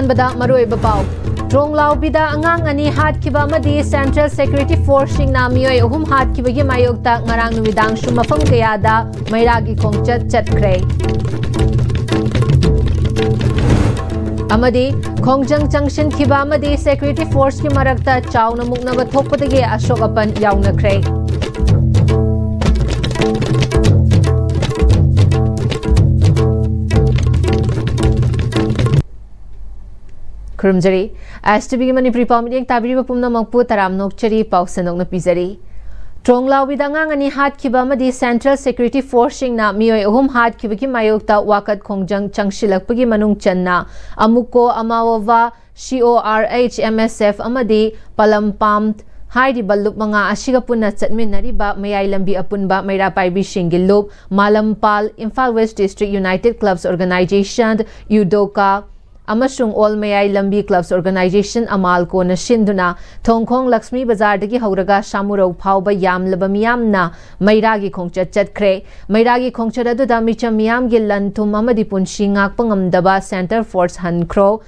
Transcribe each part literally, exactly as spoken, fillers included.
ꯑꯍꯥꯟꯕꯗ ꯃꯔꯨꯑꯣꯏꯕ ꯄꯥꯎ꯫ ꯇ꯭ꯔꯣꯡꯂꯥꯎꯕꯤꯗ ꯑꯉꯥꯡ ꯑꯅꯤ ꯍꯥꯠꯈꯤꯕ ꯑꯃꯗꯤ Central Security Forceꯁꯤꯡꯅ ꯃꯤꯑꯣꯏ ꯑꯍꯨꯝ ꯍꯥꯠꯈꯤꯕꯒꯤ ꯃꯥꯌꯣꯛꯇ ꯉꯔꯥꯡ ꯅꯨꯃꯤꯗꯥꯡꯁꯨ ꯃꯐꯝ ꯀꯌꯥꯗ ꯃꯩꯔꯥꯒꯤ ꯈꯣꯡꯆꯠ ꯆꯠꯈ꯭ꯔꯦ꯫ ꯑꯃꯗꯤ ꯈꯣꯡꯖꯪ ꯆꯪꯁꯤꯟꯈꯤꯕ ꯑꯃꯗꯤ Security Forceꯀꯤ ꯃꯔꯛꯇ ꯆꯥꯎꯅ ꯃꯨꯛꯅꯕ ꯊꯣꯛꯄꯗꯒꯤ ꯑꯁꯣꯛ ꯑꯄꯟ ꯌꯥꯎꯅꯈ꯭ꯔꯦ꯫ ꯈꯨꯔꯨꯝꯖꯔꯤ꯫ STVꯒꯤ ꯃꯅꯤꯄꯨꯔꯤ ꯄꯥꯎ ꯃꯤꯠꯌꯦꯡ ꯇꯥꯕꯤꯔꯤꯕ ꯄꯨꯝꯅꯃꯛꯄꯨ ꯇꯔꯥꯝꯅ ꯑꯣꯛꯆꯔꯤ꯫ ꯄꯥꯎ ꯁꯟꯗꯣꯛꯅ ꯄꯤꯖꯔꯤ꯫ ꯇ꯭ꯔꯣꯡꯂꯥꯎꯕꯤꯗ ꯑꯉꯥꯡ ꯑꯅꯤ ꯍꯥꯠꯈꯤꯕ ꯑꯃꯗꯤ Central Security Forceꯁꯤꯡꯅ ꯃꯤꯑꯣꯏ ꯑꯍꯨꯝ ꯍꯥꯠꯈꯤꯕꯒꯤ ꯃꯥꯌꯣꯛꯇ ꯋꯥꯀꯠ ꯈꯣꯡꯖꯪ ꯆꯪꯁꯤꯜꯂꯛꯄꯒꯤ ꯃꯅꯨꯡ ꯆꯟꯅ ꯑꯃꯨꯀꯣ ꯑꯃꯥꯋꯣꯚꯥ, CORH MSF ꯑꯃꯗꯤ ꯄꯂꯝꯄꯥꯝ ꯍꯥꯏꯔꯤꯕ ꯂꯨꯞ ꯃꯉꯥ ꯑꯁꯤꯒ ꯄꯨꯟꯅ ꯆꯠꯃꯤꯟꯅꯔꯤꯕ ꯃꯌꯥꯏ ꯂꯝꯕꯤ ꯑꯄꯨꯟꯕ ꯃꯩꯔꯥ ꯄꯥꯏꯕꯤꯁꯤꯡꯒꯤ ꯂꯨꯞ ꯃꯥꯂꯝꯄꯥꯜ, Imphal West District United Clubs Organization, UDOCA, ꯑꯃꯁꯨꯡ All ꯃꯌꯥꯏ ꯂꯝꯕꯤ Clubs Organization, ꯑꯃꯥꯜꯀꯣꯅ ꯁꯤꯟꯗꯨꯅ ꯊꯣꯡꯈꯣꯡ ꯂꯛꯁꯃꯤ ꯕꯖꯥꯔꯗꯒꯤ ꯍꯧꯔꯒ ꯁꯥꯃꯨꯔꯧ ꯐꯥꯎꯕ ꯌꯥꯝꯂꯕ ꯃꯤꯌꯥꯝꯅ ꯃꯩꯔꯥꯒꯤ ꯈꯣꯡꯆꯠ ꯆꯠꯈ꯭ꯔꯦ꯫ ꯃꯩꯔꯥꯒꯤ ꯈꯣꯡꯆꯠ ꯑꯗꯨꯗ ꯃꯤꯆꯝ ꯃꯤꯌꯥꯝꯒꯤ ꯂꯟ ꯊꯨꯝ ꯑꯃꯗꯤ ꯄꯨꯟꯁꯤ ꯉꯥꯛꯄ ꯉꯝꯗꯕ Central Force ꯍꯟꯈ꯭ꯔꯣ,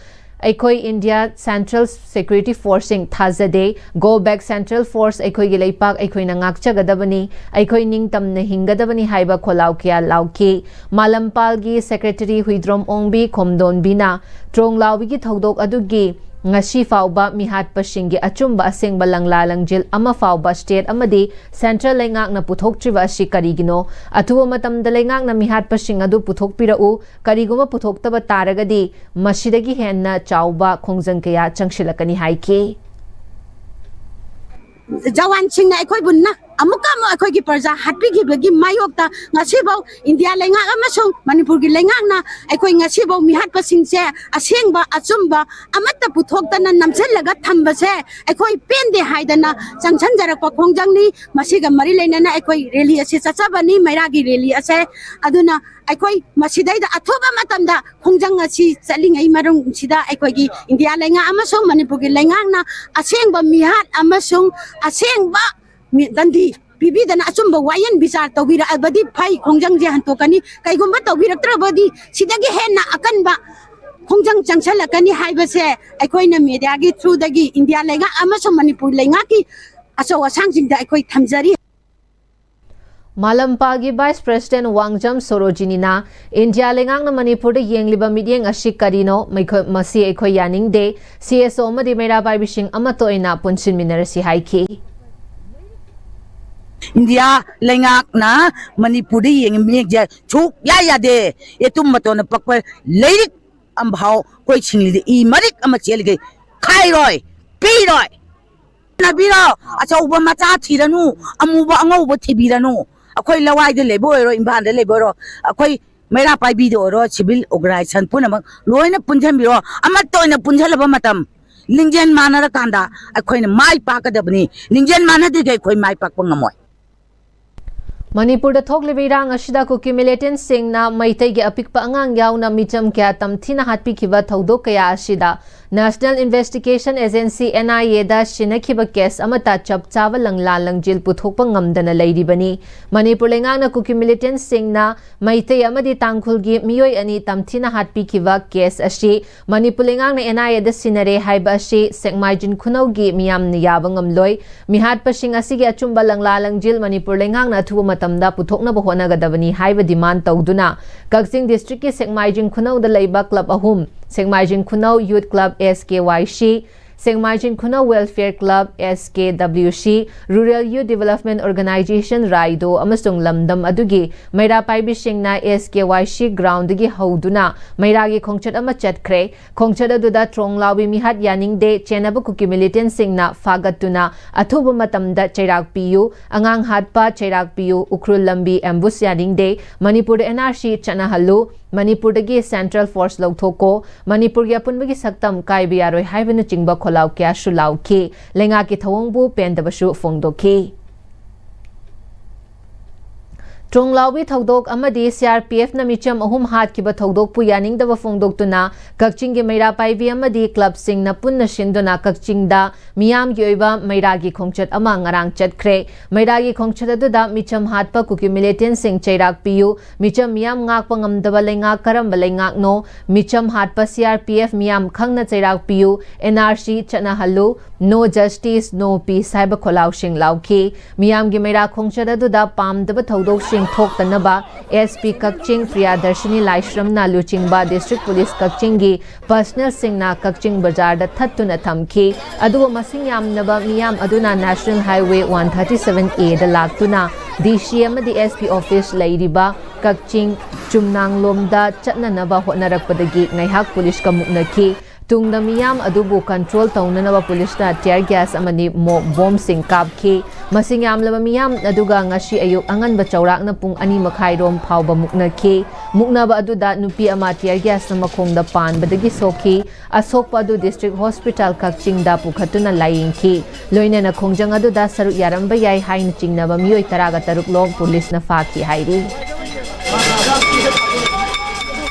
ꯑꯩꯈꯣꯏ India Central Security Forceꯁꯤꯡ ꯊꯥꯖꯗꯦ, Go back Central Force, ꯑꯩꯈꯣꯏꯒꯤ ꯂꯩꯄꯥꯛ ꯑꯩꯈꯣꯏꯅ ꯉꯥꯛꯆꯒꯗꯕꯅꯤ, ꯑꯩꯈꯣꯏ ꯅꯤꯡꯇꯝꯅ ꯍꯤꯡꯒꯗꯕꯅꯤ ꯍꯥꯏꯕ ꯈꯣꯜꯂꯥꯎ ꯀꯌꯥ ꯂꯥꯎꯈꯤ꯫ ꯃꯥꯂꯝꯄꯥꯜꯒꯤ Secretary ꯍꯨꯏꯗ꯭ꯔꯣꯝ ꯑꯣꯡꯕꯤ ꯈꯣꯝꯗꯣꯟꯕꯤꯅ ꯇ꯭ꯔꯣꯡꯂꯥꯎꯕꯤꯒꯤ ꯊꯧꯗꯣꯛ ꯑꯗꯨꯒꯤ ꯉꯁꯤ ꯐꯥꯎꯕ ꯃꯤꯍꯥꯠꯄꯁꯤꯡꯒꯤ ꯑꯆꯨꯝꯕ ꯑꯁꯦꯡꯕ ꯂꯪꯂꯥ ꯂꯪꯖꯤꯜ ꯑꯃ ꯐꯥꯎꯕ state ꯑꯃꯗꯤ central ꯂꯩꯉꯥꯛꯅ ꯄꯨꯊꯣꯛꯇ꯭ꯔꯤꯕ ꯑꯁꯤ ꯀꯔꯤꯒꯤꯅꯣ? ꯑꯊꯨꯕ ꯃꯇꯝꯗ ꯂꯩꯉꯥꯛꯅ ꯃꯤꯍꯥꯠꯄꯁꯤꯡ ꯑꯗꯨ ꯄꯨꯊꯣꯛꯄꯤꯔꯛꯎ, ꯀꯔꯤꯒꯨꯝꯕ ꯄꯨꯊꯣꯛꯇꯕ ꯇꯥꯔꯒꯗꯤ ꯃꯁꯤꯗꯒꯤ ꯍꯦꯟꯅ ꯆꯥꯎꯕ ꯈꯣꯡꯖꯪ ꯀꯌꯥ ꯆꯪꯁꯤꯜꯂꯛꯀꯅꯤ ꯍꯥꯏꯈꯤ꯫ ꯖꯋꯥꯟꯁꯤꯡꯅ ꯑꯩꯈꯣꯏꯕꯨ ꯅ-, ꯑꯃꯨꯛꯀ ꯑꯃꯨꯛ ꯑꯩꯈꯣꯏꯒꯤ ꯄ꯭ꯔꯖꯥ ꯍꯥꯠꯄꯤꯈꯤꯕꯒꯤ ꯃꯥꯌꯣꯛꯇ ꯉꯁꯤꯐꯥꯎ ꯏꯟꯗꯤꯌꯥ ꯂꯩꯉꯥꯛ ꯑꯃꯁꯨꯡ ꯃꯅꯤꯄꯨꯔꯒꯤ ꯂꯩꯉꯥꯛꯅ ꯑꯩꯈꯣꯏ ꯉꯁꯤꯐꯥꯎ ꯃꯤꯍꯥꯠꯄꯁꯤꯡꯁꯦ ꯑꯁꯦꯡꯕ, ꯑꯆꯨꯝꯕ ꯑꯃꯠꯇ ꯄꯨꯊꯣꯛꯇꯅ ꯅꯝꯁꯤꯜꯂꯒ ꯊꯝꯕꯁꯦ ꯑꯩꯈꯣꯏ ꯄꯦꯟꯗꯦ ꯍꯥꯏꯗꯅ ꯆꯪꯁꯤꯟꯖꯔꯛꯄ ꯈꯣꯡꯖꯪꯅꯤ꯫ ꯃꯁꯤꯒ ꯃꯔꯤ ꯂꯩꯅꯅ ꯑꯩꯈꯣꯏ rally ꯑꯁꯤ ꯆꯠꯆꯕꯅꯤ, ꯃꯩꯔꯥꯒꯤ rally ꯑꯁꯦ꯫ ꯑꯗꯨꯅ ꯑꯩꯈꯣꯏ ꯃꯁꯤꯗꯩꯗ ꯑꯊꯨꯕ ꯃꯇꯝꯗ ꯈꯣꯡꯖꯪ ꯑꯁꯤ ꯆꯠꯂꯤꯉꯩ ꯃꯅꯨꯡꯁꯤꯗ ꯑꯩꯈꯣꯏꯒꯤ ꯏꯟꯗꯤꯌꯥ ꯂꯩꯉꯥꯛ ꯑꯃꯁꯨꯡ ꯃꯅꯤꯄꯨꯔꯒꯤ ꯂꯩꯉꯥꯛꯅ ꯑꯁꯦꯡꯕ ꯃꯤꯍꯥꯠ ꯑꯃꯁꯨꯡ ꯑꯁꯦꯡꯕ ꯃꯤ-, ꯗꯟꯗꯤ ꯄꯤꯕꯤꯗꯅ ꯑꯆꯨꯝꯕ ꯋꯥꯌꯦꯜ ꯕꯤꯆꯥꯔ ꯇꯧꯕꯤꯔꯛꯑꯕꯗꯤ ꯐꯩ, ꯈꯣꯡꯖꯪꯁꯦ ꯍꯟꯇꯣꯛꯀꯅꯤ꯫ ꯀꯩꯒꯨꯝꯕ ꯇꯧꯕꯤꯔꯛꯇ꯭ꯔꯕꯗꯤ ꯁꯤꯗꯒꯤ ꯍꯦꯟꯅ ꯑꯀꯟꯕ ꯈꯣꯡꯖꯪ ꯆꯪꯁꯜꯂꯛꯀꯅꯤ ꯍꯥꯏꯕꯁꯦ ꯑꯩꯈꯣꯏꯅ ꯃꯦꯗꯤꯌꯥꯒꯤ ꯊ꯭ꯔꯨꯗꯒꯤ ꯏꯟꯗꯤꯌꯥ ꯂꯩꯉꯥꯛ ꯑꯃꯁꯨꯡ ꯃꯅꯤꯄꯨꯔ ꯂꯩꯉꯥꯛꯀꯤ ꯑꯆꯧ ꯑꯁꯥꯡꯁꯤꯡꯗ ꯑꯩꯈꯣꯏ ꯊꯝꯖꯔꯤ꯫ ꯃꯥꯂꯝꯄꯥꯒꯤ ꯚꯥꯏꯁ ꯄ꯭ꯔꯦꯁꯤꯗꯦꯟꯠ ꯋꯥꯡꯖꯝ ꯁꯣꯔꯣꯖꯤꯅꯤꯅ ꯏꯟꯗꯤꯌꯥ ꯂꯩꯉꯥꯛꯅ ꯃꯅꯤꯄꯨꯔꯗ ꯌꯦꯡꯂꯤꯕ ꯃꯤꯠꯌꯦꯡ ꯑꯁꯤ ꯀꯔꯤꯅꯣ? ꯃꯩꯈꯣꯏ-, ꯃꯁꯤ ꯑꯩꯈꯣꯏ ꯌꯥꯅꯤꯡꯗꯦ꯫ ꯁꯤ ꯑꯦꯁ ꯑꯣ ꯑꯃꯗꯤ ꯃꯩꯔꯥ ꯄꯥꯏꯕꯤꯁꯤꯡ ꯑꯃꯠꯇ ꯑꯣꯏꯅ ꯄꯨꯟꯁꯤꯟꯃꯤꯟꯅꯔꯁꯤ ꯍꯥꯏꯈꯤ꯫ ꯏꯟꯗꯤꯌꯥ ꯂꯩꯉꯥꯛꯅ ꯃꯅꯤꯄꯨꯔꯗ ꯌꯦꯡꯉꯤ ꯃꯤꯠꯌꯦꯡꯁꯦ ꯁꯨꯛꯌꯥ ꯌꯥꯗꯦ꯫ ꯌꯦꯇꯨꯝ ꯃꯇꯣꯟꯅ ꯄꯛꯄ ꯂꯥꯏꯔꯤꯛ ꯑꯝꯐꯥꯎ ꯑꯩꯈꯣꯏ ꯁꯤꯡꯂꯤꯗ ꯏ ꯃꯔꯤꯛ ꯑꯃ ꯆꯦꯜꯂꯤꯈꯩ ꯈꯥꯏꯔꯣꯏ, ꯄꯤꯔꯣꯏ꯫ ꯅꯕꯤꯔꯣ, ꯑꯆꯧꯕ ꯃꯆꯥ ꯊꯤꯔꯅꯨ, ꯑꯃꯨꯕ ꯑꯉꯧꯕ ꯊꯤꯕꯤꯔꯅꯨ꯫ ꯑꯩꯈꯣꯏ ꯂꯋꯥꯏꯗ ꯂꯩꯕ ꯑꯣꯏꯔꯣ, ꯏꯝꯐꯥꯜꯗ ꯂꯩꯕ ꯑꯣꯏꯔꯣ, ꯑꯩꯈꯣꯏ ꯃꯩꯔꯥ ꯄꯥꯏꯕꯤꯗ ꯑꯣꯏꯔꯣ, ꯁꯤꯚꯤꯜ ꯑꯣꯔꯒꯅꯥꯏꯖꯦꯁꯟ ꯄꯨꯝꯅꯃꯛ ꯂꯣꯏꯅ ꯄꯨꯟꯁꯤꯟꯕꯤꯔꯣ꯫ ꯑꯃꯠꯇ ꯑꯣꯏꯅ ꯄꯨꯟꯁꯤꯜꯂꯕ ꯃꯇꯝ, ꯂꯤꯡꯖꯦꯜ ꯃꯥꯟꯅꯔꯀꯥꯟꯗ ꯑꯩꯈꯣꯏꯅ ꯃꯥꯏ ꯄꯥꯛꯀꯗꯕꯅꯤ꯫ ꯂꯤꯡꯖꯦꯜ ꯃꯥꯟꯅꯗ꯭ꯔꯤꯈꯩ ꯑꯩꯈꯣꯏ ꯃꯥꯏ ꯄꯥꯛꯄ ꯉꯝꯃꯣꯏ꯫ ꯃꯅꯤꯄꯨꯔꯗ ꯊꯣꯛꯂꯤꯕ ꯏꯔꯥꯡ ꯑꯁꯤꯗ ꯀꯨꯀꯤ ꯃꯤꯂꯤꯇꯦꯟꯠꯁꯤꯡꯅ ꯃꯩꯇꯩꯒꯤ ꯑꯄꯤꯛꯄ ꯑꯉꯥꯡ ꯌꯥꯎꯅ ꯃꯤꯆꯝ ꯀꯌꯥ ꯇꯝꯊꯤꯅ ꯍꯥꯠꯄꯤꯈꯤꯕ ꯊꯧꯗꯣꯛ ꯀꯌꯥ ꯑꯁꯤꯗ National Investigation Agency, N I A ꯗ ꯁꯤꯟꯅꯈꯤꯕ ꯀꯦꯁ ꯑꯃꯠꯇ ꯆꯞ ꯆꯥꯕ ꯂꯪꯂꯥ ꯂꯪꯖꯤꯜ ꯄꯨꯊꯣꯛꯄ ꯉꯝꯗꯅ ꯂꯩꯔꯤꯕꯅꯤ꯫ ꯃꯅꯤꯄꯨꯔ ꯂꯩꯉꯥꯛꯅ ꯀꯨꯀꯤ ꯃꯤꯂꯤꯇꯦꯟꯠꯁꯤꯡꯅ ꯃꯩꯇꯩ ꯑꯃꯗꯤ ꯇꯥꯡꯈꯨꯜꯒꯤ ꯃꯤꯑꯣꯏ ꯑꯅꯤ ꯇꯝꯊꯤꯅ ꯍꯥꯠꯄꯤꯈꯤꯕ ꯀꯦꯁ ꯑꯁꯤ ꯃꯅꯤꯄꯨꯔ ꯂꯩꯉꯥꯛꯅ N I A ꯗ ꯁꯤꯟꯅꯔꯦ ꯍꯥꯏꯕ ꯑꯁꯤ ꯁꯦꯛꯃꯥꯏꯖꯤꯡ ꯈꯨꯅꯧꯒꯤ ꯃꯤꯌꯥꯝꯅ ꯌꯥꯕ ꯉꯝꯂꯣꯏ꯫ ꯃꯤꯍꯥꯠꯄꯁꯤꯡ ꯑꯁꯤꯒꯤ ꯑꯆꯨꯝꯕ ꯂꯪꯂꯥ ꯂꯪꯖꯤꯜ ꯃꯅꯤꯄꯨꯔ ꯂꯩꯉꯥꯛꯅ ꯑꯊꯨꯕ ꯃꯇꯝꯗ ꯄꯨꯊꯣꯛꯅꯕ ꯍꯣꯠꯅꯒꯗꯕꯅꯤ ꯍꯥꯏꯕ ꯗꯤꯃꯥꯟ ꯇꯧꯗꯨꯅ ꯀꯛꯆꯤꯡ ꯗꯤꯁꯇ꯭ꯔꯤꯛꯀꯤ ꯁꯦꯛꯃꯥꯏꯖꯤꯡ ꯈꯨꯅꯧꯗ ꯂꯩꯕ ꯀ꯭ꯂꯕ ꯑꯍꯨꯝ, ꯁꯦꯛꯃꯥꯏꯖꯤꯡ ꯈꯨꯅꯧ youth club, S K Y C, Sekmaijing ꯈꯨꯅꯧ welfare club, S K W C, Rural Youth Development Organisation, ꯔꯥꯏꯗꯣ, ꯑꯃꯁꯨꯡ ꯂꯝꯗꯝ ꯑꯗꯨꯒꯤ ꯃꯩꯔꯥ ꯄꯥꯏꯕꯤꯁꯤꯡꯅ S K Y C ꯒ꯭ꯔꯥꯎꯟꯗꯒꯤ ꯍꯧꯗꯨꯅ ꯃꯩꯔꯥꯒꯤ ꯈꯣꯡꯆꯠ ꯑꯃ ꯆꯠꯈ꯭ꯔꯦ꯫ ꯈꯣꯡꯆꯠ ꯑꯗꯨꯗ ꯇ꯭ꯔꯣꯡ ꯂꯥꯎꯕꯤ ꯃꯤꯍꯥꯠ ꯌꯥꯅꯤꯡꯗꯦ, ꯆꯦꯟꯅꯕ ꯀꯨꯀꯤ ꯃꯤꯂꯤꯇꯦꯟꯠꯁꯤꯡꯅ ꯐꯥꯒꯠꯇꯨꯅ ꯑꯊꯨꯕ ꯃꯇꯝꯗ ꯆꯩꯔꯥꯛ ꯄꯤꯌꯨ, ꯑꯉꯥꯡ ꯍꯥꯠꯄ ꯆꯩꯔꯥꯛ ꯄꯤꯌꯨ, ꯎꯈ꯭ꯔꯨꯜ ꯂꯝꯕꯤ ꯑꯦꯝꯕꯨꯁ ꯌꯥꯅꯤꯡꯗꯦ, ꯃꯅꯤꯄꯨꯔꯗ N R C ꯆꯠꯅꯍꯜꯂꯨ, ꯃꯅꯤꯄꯨꯔꯗꯒꯤ ꯁꯦꯟꯇ꯭ꯔꯦꯜ ꯐꯣꯔꯁ ꯂꯧꯊꯣꯛꯀꯣ, ꯃꯅꯤꯄꯨꯔꯒꯤ ꯑꯄꯨꯟꯕꯒꯤ ꯁꯛꯇꯝ ꯀꯥꯏꯕ ꯌꯥꯔꯣꯏ ꯍꯥꯏꯕꯅꯆꯤꯡꯕ ꯈꯣꯜꯂꯥꯎ ꯀꯌꯥꯁꯨ ꯂꯥꯎꯈꯤ꯫ ꯂꯩꯉꯥꯛꯀꯤ ꯊꯧꯑꯣꯡꯕꯨ ꯄꯦꯟꯗꯕꯁꯨ ꯐꯣꯡꯗꯣꯛꯈꯤ꯫ ꯇ꯭ꯔꯣꯡꯂꯥꯎꯕꯤ ꯊꯧꯗꯣꯛ ꯑꯃꯗꯤ ꯁꯤ ꯑꯥꯔ ꯄꯤ ꯑꯦꯐꯅ ꯃꯤꯆꯝ ꯑꯍꯨꯝ ꯍꯥꯠꯈꯤꯕ ꯊꯧꯗꯣꯛꯄꯨ ꯌꯥꯅꯤꯡꯗꯕ ꯐꯣꯡꯗꯣꯛꯇꯨꯅ ꯀꯛꯆꯤꯡꯒꯤ ꯃꯩꯔꯥ ꯄꯥꯏꯕꯤ ꯑꯃꯗꯤ ꯀ꯭ꯂꯕꯁꯤꯡꯅ ꯄꯨꯟꯅ ꯁꯤꯟꯗꯨꯅ ꯀꯛꯆꯤꯡꯗ ꯃꯤꯌꯥꯝꯒꯤ ꯑꯣꯏꯕ ꯃꯩꯔꯥꯒꯤ ꯈꯣꯡꯆꯠ ꯑꯃ ꯉꯔꯥꯡ ꯆꯠꯈ꯭ꯔꯦ꯫ ꯃꯩꯔꯥꯒꯤ ꯈꯣꯡꯆꯠ ꯑꯗꯨꯗ ꯃꯤꯆꯝ ꯍꯥꯠꯄ ꯀꯨꯀꯤ ꯃꯤꯂꯤꯇꯦꯟꯁꯤꯡ ꯆꯩꯔꯥꯛ ꯄꯤꯌꯨ, ꯃꯤꯆꯝ ꯃꯤꯌꯥꯝ ꯉꯥꯛꯄ ꯉꯝꯗꯕ ꯂꯩꯉꯥꯛ ꯀꯔꯝꯕ ꯂꯩꯉꯥꯛꯅꯣ, ꯃꯤꯆꯝ ꯍꯥꯠꯄ ꯁꯤ ꯑꯥꯔ ꯄꯤ ꯑꯦꯐ ꯃꯤꯌꯥꯝ ꯈꯪꯅ ꯆꯩꯔꯥꯛ ꯄꯤꯌꯨ, and R C ꯆꯠꯅꯍꯜꯂꯨ, No justice, no peace ꯍꯥꯏꯕ ꯈꯣꯜꯂꯥꯎꯁꯤꯡ ꯂꯥꯎꯈꯤ꯫ ꯃꯤꯌꯥꯝꯒꯤ ꯃꯩꯔꯥ ꯈꯣꯡꯆꯠ ꯑꯗꯨꯗ ꯄꯥꯝꯗꯕ ꯊꯧꯗꯣꯛꯁꯤꯡ ꯊꯣꯛꯇꯅꯕ ꯑꯦꯁ ꯄꯤ ꯀꯛꯆꯤꯡ ꯄ꯭ꯔꯤꯌꯥꯗꯔꯁꯤꯅꯤ ꯂꯥꯏꯁ꯭ꯔꯝꯅ ꯂꯨꯆꯤꯡꯕ ꯗꯤꯁꯇ꯭ꯔꯤꯛ ꯄꯨꯂꯤꯁ ꯀꯛꯆꯤꯡꯒꯤ ꯄꯔꯁꯅꯦꯜꯁꯤꯡꯅ ꯀꯛꯆꯤꯡ ꯕꯖꯥꯔꯗ ꯊꯠꯇꯨꯅ ꯊꯝꯈꯤ꯫ ꯑꯗꯨꯕꯨ ꯃꯁꯤꯡ ꯌꯥꯝꯂꯕ ꯃꯤꯌꯥꯝ ꯑꯗꯨꯅ National Highway one thirty seven A ꯗ ꯂꯥꯛꯇꯨꯅ ꯗꯤ ꯁꯤ ꯑꯃꯗꯤ ꯑꯦꯁ ꯄꯤ ꯑꯣꯐꯤꯁ ꯂꯩꯔꯤꯕ ꯀꯛꯆꯤꯡ ꯆꯨꯝꯅꯥꯡꯂꯣꯝꯗ ꯆꯠꯅꯅꯕ ꯍꯣꯠꯅꯔꯛꯄꯗꯒꯤ ꯉꯥꯏꯍꯥꯛ ꯄꯨꯂꯤꯁꯀ ꯃꯨꯛꯅꯈꯤ꯫ ꯇꯨꯡꯗ ꯃꯤꯌꯥꯝ ꯑꯗꯨꯕꯨ ꯀꯟꯇ꯭ꯔꯣꯜ ꯇꯧꯅꯅꯕ ꯄꯨꯂꯤꯁꯅ ꯇꯤꯌꯔ ꯒ꯭ꯌꯥꯁ ꯑꯃꯗꯤ ꯃꯣꯞ ꯕꯣꯝꯁꯤꯡ ꯀꯥꯞꯈꯤ꯫ ꯃꯁꯤꯡ ꯌꯥꯝꯂꯕ ꯃꯤꯌꯥꯝ ꯑꯗꯨꯒ ꯉꯁꯤ ꯑꯌꯨꯛ ꯑꯉꯟꯕ ꯆꯥꯎꯔꯥꯛꯅ ꯄꯨꯡ ꯑꯅꯤ ꯃꯈꯥꯏꯔꯣꯝ ꯐꯥꯎꯕ ꯃꯨꯛꯅꯈꯤ꯫ ꯃꯨꯛꯅꯕ ꯑꯗꯨꯗ ꯅꯨꯄꯤ ꯑꯃ ꯇꯤꯌꯔ ꯒ꯭ꯌꯥꯁꯅ ꯃꯈꯣꯡꯗ ꯄꯥꯟꯕꯗꯒꯤ ꯁꯣꯛꯈꯤ꯫ ꯑꯁꯣꯛꯄ ꯑꯗꯨ ꯗꯤꯁꯇ꯭ꯔꯤꯛ ꯍꯣꯁꯄꯤꯇꯥꯜ ꯀꯛꯆꯤꯡꯗ ꯄꯨꯈꯠꯇꯨꯅ ꯂꯥꯌꯦꯡꯈꯤ꯫ ꯂꯣꯏꯅꯅ ꯈꯣꯡꯖꯪ ꯑꯗꯨꯗ ꯁꯔꯨꯛ ꯌꯥꯔꯝꯕ ꯌꯥꯏ ꯍꯥꯏꯅ ꯆꯤꯡꯅꯕ ꯃꯤꯑꯣꯏ ꯇꯔꯥꯒ ꯇꯔꯨꯛ ꯂꯣꯝ ꯄꯨꯂꯤꯁꯅ ꯐꯥꯈꯤ ꯍꯥꯏꯔꯤ꯫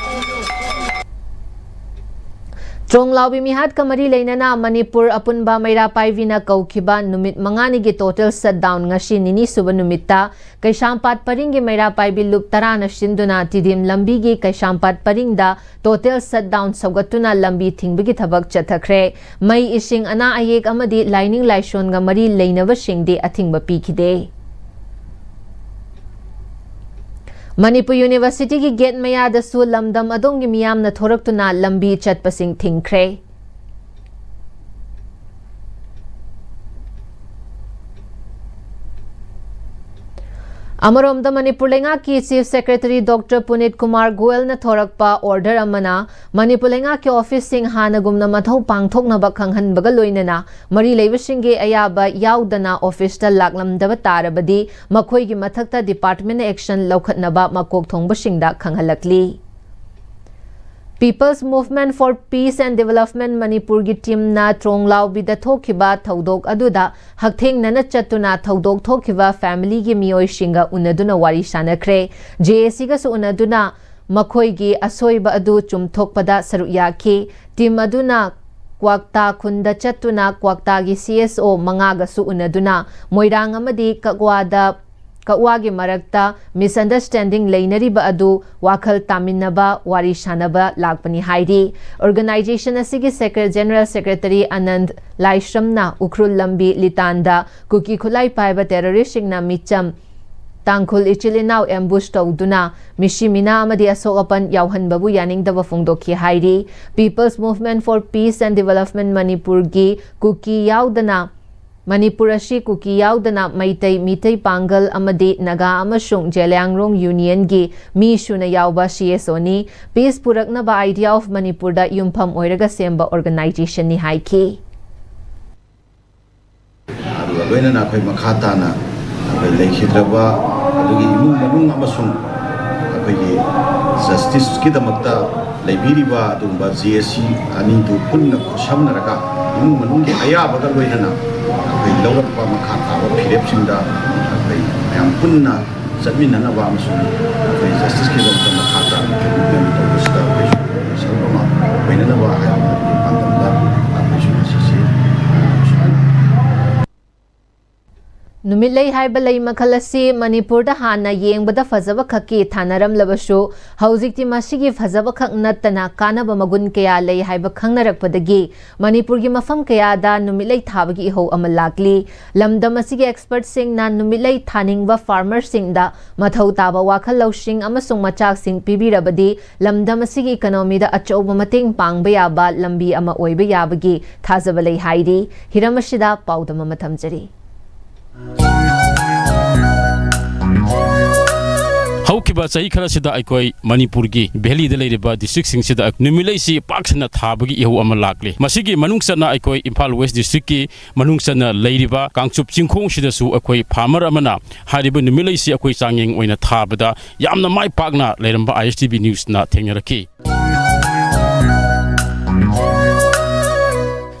ꯇ꯭ꯔꯣꯡꯂꯥꯎꯕꯤ ꯃꯤꯍꯥꯠꯀ ꯃꯔꯤ ꯂꯩꯅꯅ ꯃꯅꯤꯄꯨꯔ ꯑꯄꯨꯟꯕ ꯃꯩꯔꯥ ꯄꯥꯏꯕꯤꯅ ꯀꯧꯈꯤꯕ ꯅꯨꯃꯤꯠ ꯃꯉꯥꯅꯤꯒꯤ total shutdown ꯉꯁꯤ ꯅꯤꯅꯤ ꯁꯨꯕ ꯅꯨꯃꯤꯠꯇ ꯀꯩꯁꯥꯝꯄꯥꯠ ꯄꯔꯤꯡꯒꯤ ꯃꯩꯔꯥ ꯄꯥꯏꯕꯤ ꯂꯨꯞ ꯇꯔꯥꯅ ꯁꯤꯟꯗꯨꯅ ꯇꯤꯗꯤꯝ ꯂꯝꯕꯤꯒꯤ ꯀꯩꯁꯥꯝꯄꯥꯠ ꯄꯔꯤꯡꯗ total shutdown ꯁꯧꯒꯠꯇꯨꯅ ꯂꯝꯕꯤ ꯊꯤꯡꯕꯒꯤ ꯊꯕꯛ ꯆꯠꯊꯈ꯭ꯔꯦ꯫ ꯃꯩ, ꯏꯁꯤꯡ, ꯑꯅꯥ ꯑꯌꯦꯛ ꯑꯃꯗꯤ ꯂꯥꯏꯅꯤꯡ ꯂꯥꯏꯁꯣꯟꯒ ꯃꯔꯤ ꯂꯩꯅꯕꯁꯤꯡꯗꯤ ꯑꯊꯤꯡꯕ ꯄꯤꯈꯤꯗꯦ꯫ ꯃꯅꯤꯄꯨꯔ ꯌꯨꯅꯤꯚꯔꯁꯤꯇꯤꯒꯤ ꯒꯦꯠ ꯃꯌꯥꯗꯁꯨ ꯂꯝꯗꯝ ꯑꯗꯣꯝꯒꯤ ꯃꯤꯌꯥꯝꯅ ꯊꯣꯔꯛꯇꯨꯅ ꯂꯝꯕꯤ ꯆꯠꯄꯁꯤꯡ ꯊꯤꯡꯈ꯭ꯔꯦ꯫ ꯑꯃꯔꯣꯝꯗ ꯃꯅꯤꯄꯨꯔ ꯂꯩꯉꯥꯛꯀꯤ Chief Secretary Doctor ꯄꯨꯅꯤꯠ ꯀꯨꯃꯥꯔ ꯒꯣꯌꯜꯅ ꯊꯣꯔꯛꯄ order ꯑꯃꯅ ꯃꯅꯤꯄꯨꯔ ꯂꯩꯉꯥꯛꯀꯤ ꯑꯣꯐꯤꯁꯁꯤꯡ ꯍꯥꯟꯅꯒꯨꯝꯅ ꯃꯊꯧ ꯄꯥꯡꯊꯣꯛꯅꯕ ꯈꯪꯍꯟꯕꯒ ꯂꯣꯏꯅꯅ ꯃꯔꯤ ꯂꯩꯕꯁꯤꯡꯒꯤ ꯑꯌꯥꯕ ꯌꯥꯎꯗꯅ ꯑꯣꯐꯤꯁꯇ ꯂꯥꯛꯂꯝꯗꯕ ꯇꯥꯔꯕꯗꯤ ꯃꯈꯣꯏꯒꯤ ꯃꯊꯛꯇ department action ꯂꯧꯈꯠꯅꯕ ꯃꯀꯣꯛ ꯊꯣꯡꯕꯁꯤꯡꯗ ꯈꯪꯍꯜꯂꯛꯂꯤ꯫ People's Movement for Peace and Development ꯃꯅꯤꯄꯨꯔꯒꯤ ꯇꯤꯝꯅ ꯇ꯭ꯔꯣꯡꯂꯥꯎꯕꯤꯗ ꯊꯣꯛꯈꯤꯕ ꯊꯧꯗꯣꯛ ꯑꯗꯨꯗ ꯍꯛꯊꯦꯡꯅꯅ ꯆꯠꯇꯨꯅ ꯊꯧꯗꯣꯛ ꯊꯣꯛꯈꯤꯕ ꯐꯦꯃꯤꯂꯤꯒꯤ ꯃꯤꯑꯣꯏꯁꯤꯡꯒ ꯎꯅꯗꯨꯅ ꯋꯥꯔꯤ ꯁꯥꯅꯈ꯭ꯔꯦ꯫ ꯖꯦ ꯑꯦ ꯁꯤꯒꯁꯨ ꯎꯅꯗꯨꯅ ꯃꯈꯣꯏꯒꯤ ꯑꯁꯣꯏꯕ ꯑꯗꯨ ꯆꯨꯝꯊꯣꯛꯄꯗ ꯁꯔꯨꯛ ꯌꯥꯈꯤ꯫ ꯇꯤꯝ ꯑꯗꯨꯅ ꯀ꯭ꯋꯥꯛꯇꯥ ꯈꯨꯟꯗ ꯆꯠꯇꯨꯅ ꯀ꯭ꯋꯥꯛꯇꯥꯒꯤ ꯁꯤ ꯑꯦꯁ ꯑꯣ ꯃꯉꯥꯒꯁꯨ ꯎꯅꯗꯨꯅ ꯃꯣꯏꯔꯥꯡ ꯑꯃꯗꯤ ꯀꯛꯋꯥꯗ ꯀꯛꯋꯥꯒꯤ ꯃꯔꯛꯇ misunderstanding ꯂꯩꯅꯔꯤꯕ ꯑꯗꯨ ꯋꯥꯈꯜ ꯇꯥꯃꯤꯟꯅꯕ, ꯋꯥꯔꯤ ꯁꯥꯅꯕ ꯂꯥꯛꯄꯅꯤ ꯍꯥꯏꯔꯤ꯫ Organization ꯑꯁꯤꯒꯤ ꯁꯦꯀ꯭ꯔꯦ-, General Secretary ꯑꯅꯟꯗ ꯂꯥꯏꯁ꯭ꯔꯝꯅ ꯎꯈ꯭ꯔꯨꯜ ꯂꯝꯕꯤ ꯂꯤꯇꯥꯟꯗ ꯀꯨꯀꯤ ꯈꯨꯠꯂꯥꯏ ꯄꯥꯏꯕ terroristꯁꯤꯡꯅ ꯃꯤꯆꯝ ꯇꯥꯡꯈꯨꯜ ꯏꯆꯤꯜ ꯏꯅꯥꯎ ambush ꯇꯧꯗꯨꯅ ꯃꯤꯁꯤ ꯃꯤꯅꯥ ꯑꯃꯗꯤ ꯑꯁꯣꯛ ꯑꯄꯟ ꯌꯥꯎꯍꯟꯕꯕꯨ ꯌꯥꯅꯤꯡꯗꯕ ꯐꯣꯡꯗꯣꯛꯈꯤ ꯍꯥꯏꯔꯤ꯫ People's Movement for Peace and Development ꯃꯅꯤꯄꯨꯔꯒꯤ ꯀꯨꯀꯤ ꯌꯥꯎꯗꯅ ꯃꯅꯤꯄꯨꯔ ꯑꯁꯤ ꯀꯨꯀꯤ ꯌꯥꯎꯗꯅ ꯃꯩꯇꯩ, ꯃꯤꯇꯩ ꯄꯥꯡꯒꯜ ꯑꯃꯗꯤ ꯅꯥꯒꯥ ꯑꯃꯁꯨꯡ ꯖꯦꯂꯤꯌꯥꯡꯔꯣꯡ ꯌꯨꯅꯤꯌꯟꯒꯤ ꯃꯤ ꯁꯨꯅ ꯌꯥꯎꯕ ꯁꯤ ꯑꯦꯁ ꯑꯣꯅꯤ꯫ Peace ꯄꯨꯔꯛꯅꯕ idea of ꯃꯅꯤꯄꯨꯔꯗ ꯌꯨꯝꯐꯝ ꯑꯣꯏꯔꯒ ꯁꯦꯝꯕ organizationꯅꯤ ꯍꯥꯏꯈꯤ꯫ ꯑꯗꯨꯒ ꯂꯣꯏꯅꯅ ꯑꯩꯈꯣꯏ ꯃꯈꯥ ꯇꯥꯅ ꯑꯩꯈꯣꯏ ꯂꯩꯈꯤꯗ꯭ꯔꯕ ꯑꯗꯨꯒꯤ ꯏꯃꯨꯡ ꯃꯅꯨꯡ ꯑꯃꯁꯨꯡ ꯑꯩꯈꯣꯏꯒꯤ justiceꯀꯤꯗꯃꯛꯇ ꯂꯩꯕꯤꯔꯤꯕ ꯑꯗꯨꯒꯨꯝꯕ ꯖꯦ ꯑꯦ ꯁꯤ ꯑꯅꯤꯗꯨ ꯄꯨꯟꯅ ꯈꯨꯠꯁꯝꯅꯔꯒ ꯏꯃꯨꯡ ꯃꯅꯨꯡꯒꯤ ꯑꯌꯥꯕꯒ ꯂꯣꯏꯅꯅ ꯑꯩꯈꯣꯏ ꯂꯧꯔꯛꯄ ꯃꯈꯥ ꯇꯥꯕ ꯐꯤꯔꯦꯞꯁꯤꯡꯗ ꯑꯩꯈꯣꯏ ꯃꯌꯥꯝ ꯄꯨꯟꯅ ꯆꯠꯃꯤꯟꯅꯅꯕ ꯑꯃꯁꯨꯡ ꯑꯩꯈꯣꯏ justiceꯀꯤꯗꯃꯛꯇ ꯃꯈꯥ ꯇꯥꯅ movement ꯇꯧꯕꯁꯤꯗ ꯑꯩꯈꯣꯏꯁꯨ ꯁꯔꯨꯛ ꯑꯃ ꯑꯣꯏꯅꯅꯕ ꯍꯥꯏꯕꯒꯤ ꯄꯥꯟꯗꯝꯗ ꯑꯩꯈꯣꯏꯁꯨ ꯉꯁꯤꯁꯤ, ꯑ, ꯁꯨꯃꯥꯏꯅ ꯅꯨꯃꯤꯠꯂꯩ ꯍꯥꯏꯕ ꯂꯩ ꯃꯈꯜ ꯑꯁꯤ ꯃꯅꯤꯄꯨꯔꯗ ꯍꯥꯟꯅ ꯌꯦꯡꯕꯗ ꯐꯖꯕ ꯈꯛꯀꯤ ꯊꯥꯅꯔꯝꯂꯕꯁꯨ, ꯍꯧꯖꯤꯛꯇꯤ ꯃꯁꯤꯒꯤ ꯐꯖꯕ ꯈꯛ ꯅꯠꯇꯅ ꯀꯥꯟꯅꯕ ꯃꯒꯨꯟ ꯀꯌꯥ ꯂꯩ ꯍꯥꯏꯕ ꯈꯪꯅꯔꯛꯄꯗꯒꯤ ꯃꯅꯤꯄꯨꯔꯒꯤ ꯃꯐꯝ ꯀꯌꯥꯗ ꯅꯨꯃꯤꯠꯂꯩ ꯊꯥꯕꯒꯤ ꯏꯍꯧ ꯑꯃ ꯂꯥꯛꯂꯤ꯫ ꯂꯝꯗꯝ ꯑꯁꯤꯒꯤ expertꯁꯤꯡꯅ ꯅꯨꯃꯤꯠꯂꯩ ꯊꯥꯅꯤꯡꯕ farmerꯁꯤꯡꯗ ꯃꯊꯧ ꯇꯥꯕ ꯋꯥꯈꯜ ꯂꯧꯁꯤꯡ ꯑꯃꯁꯨꯡ ꯃꯆꯥꯛꯁꯤꯡ ꯄꯤꯕꯤꯔꯕꯗꯤ ꯂꯝꯗꯝ ꯑꯁꯤꯒꯤ economyꯗ ꯑꯆꯧꯕ ꯃꯇꯦꯡ ꯄꯥꯡꯕ ꯌꯥꯕ ꯂꯝꯕꯤ ꯑꯃ ꯑꯣꯏꯕ ꯌꯥꯕꯒꯤ ꯊꯥꯖꯕ ꯂꯩ ꯍꯥꯏꯔꯤ꯫ ꯍꯤꯔꯝ ꯑꯁꯤꯗ ꯄꯥꯎꯗꯝ ꯑꯃ ꯊꯝꯖꯔꯤ꯫ ꯍꯧꯈꯤꯕ ꯆꯍꯤ ꯈꯔꯁꯤꯗ ꯑꯩꯈꯣꯏ ꯃꯅꯤꯄꯨꯔꯒꯤ valleyꯗ ꯂꯩꯔꯤꯕ districtꯁꯤꯡꯁꯤꯗ ꯅꯨꯃꯤꯠꯂꯩꯁꯤ ꯄꯥꯛ ꯁꯟꯅ ꯊꯥꯕꯒꯤ ꯏꯍꯧ ꯑꯃ ꯂꯥꯛꯂꯤ꯫ ꯃꯁꯤꯒꯤ ꯃꯅꯨꯡ ꯆꯟꯅ ꯑꯩꯈꯣꯏ ꯏꯝꯐꯥꯜ West districtꯀꯤ ꯃꯅꯨꯡ ꯆꯟꯅ ꯂꯩꯔꯤꯕ ꯀꯥꯡꯆꯨꯞ ꯆꯤꯡꯈꯣꯡꯁꯤꯗꯁꯨ ꯑꯩꯈꯣꯏ farmer ꯑꯃꯅ ꯍꯥꯏꯔꯤꯕ ꯅꯨꯃꯤꯠꯂꯩꯁꯤ ꯑꯩꯈꯣꯏ ꯆꯥꯡꯌꯦꯡ ꯑꯣꯏꯅ ꯊꯥꯕꯗ ꯌꯥꯝꯅ ꯃꯥꯏ ꯄꯥꯛꯅ ꯂꯩꯔꯝꯕ I S T V newsꯅ ꯊꯦꯡꯅꯔꯛꯈꯤ꯫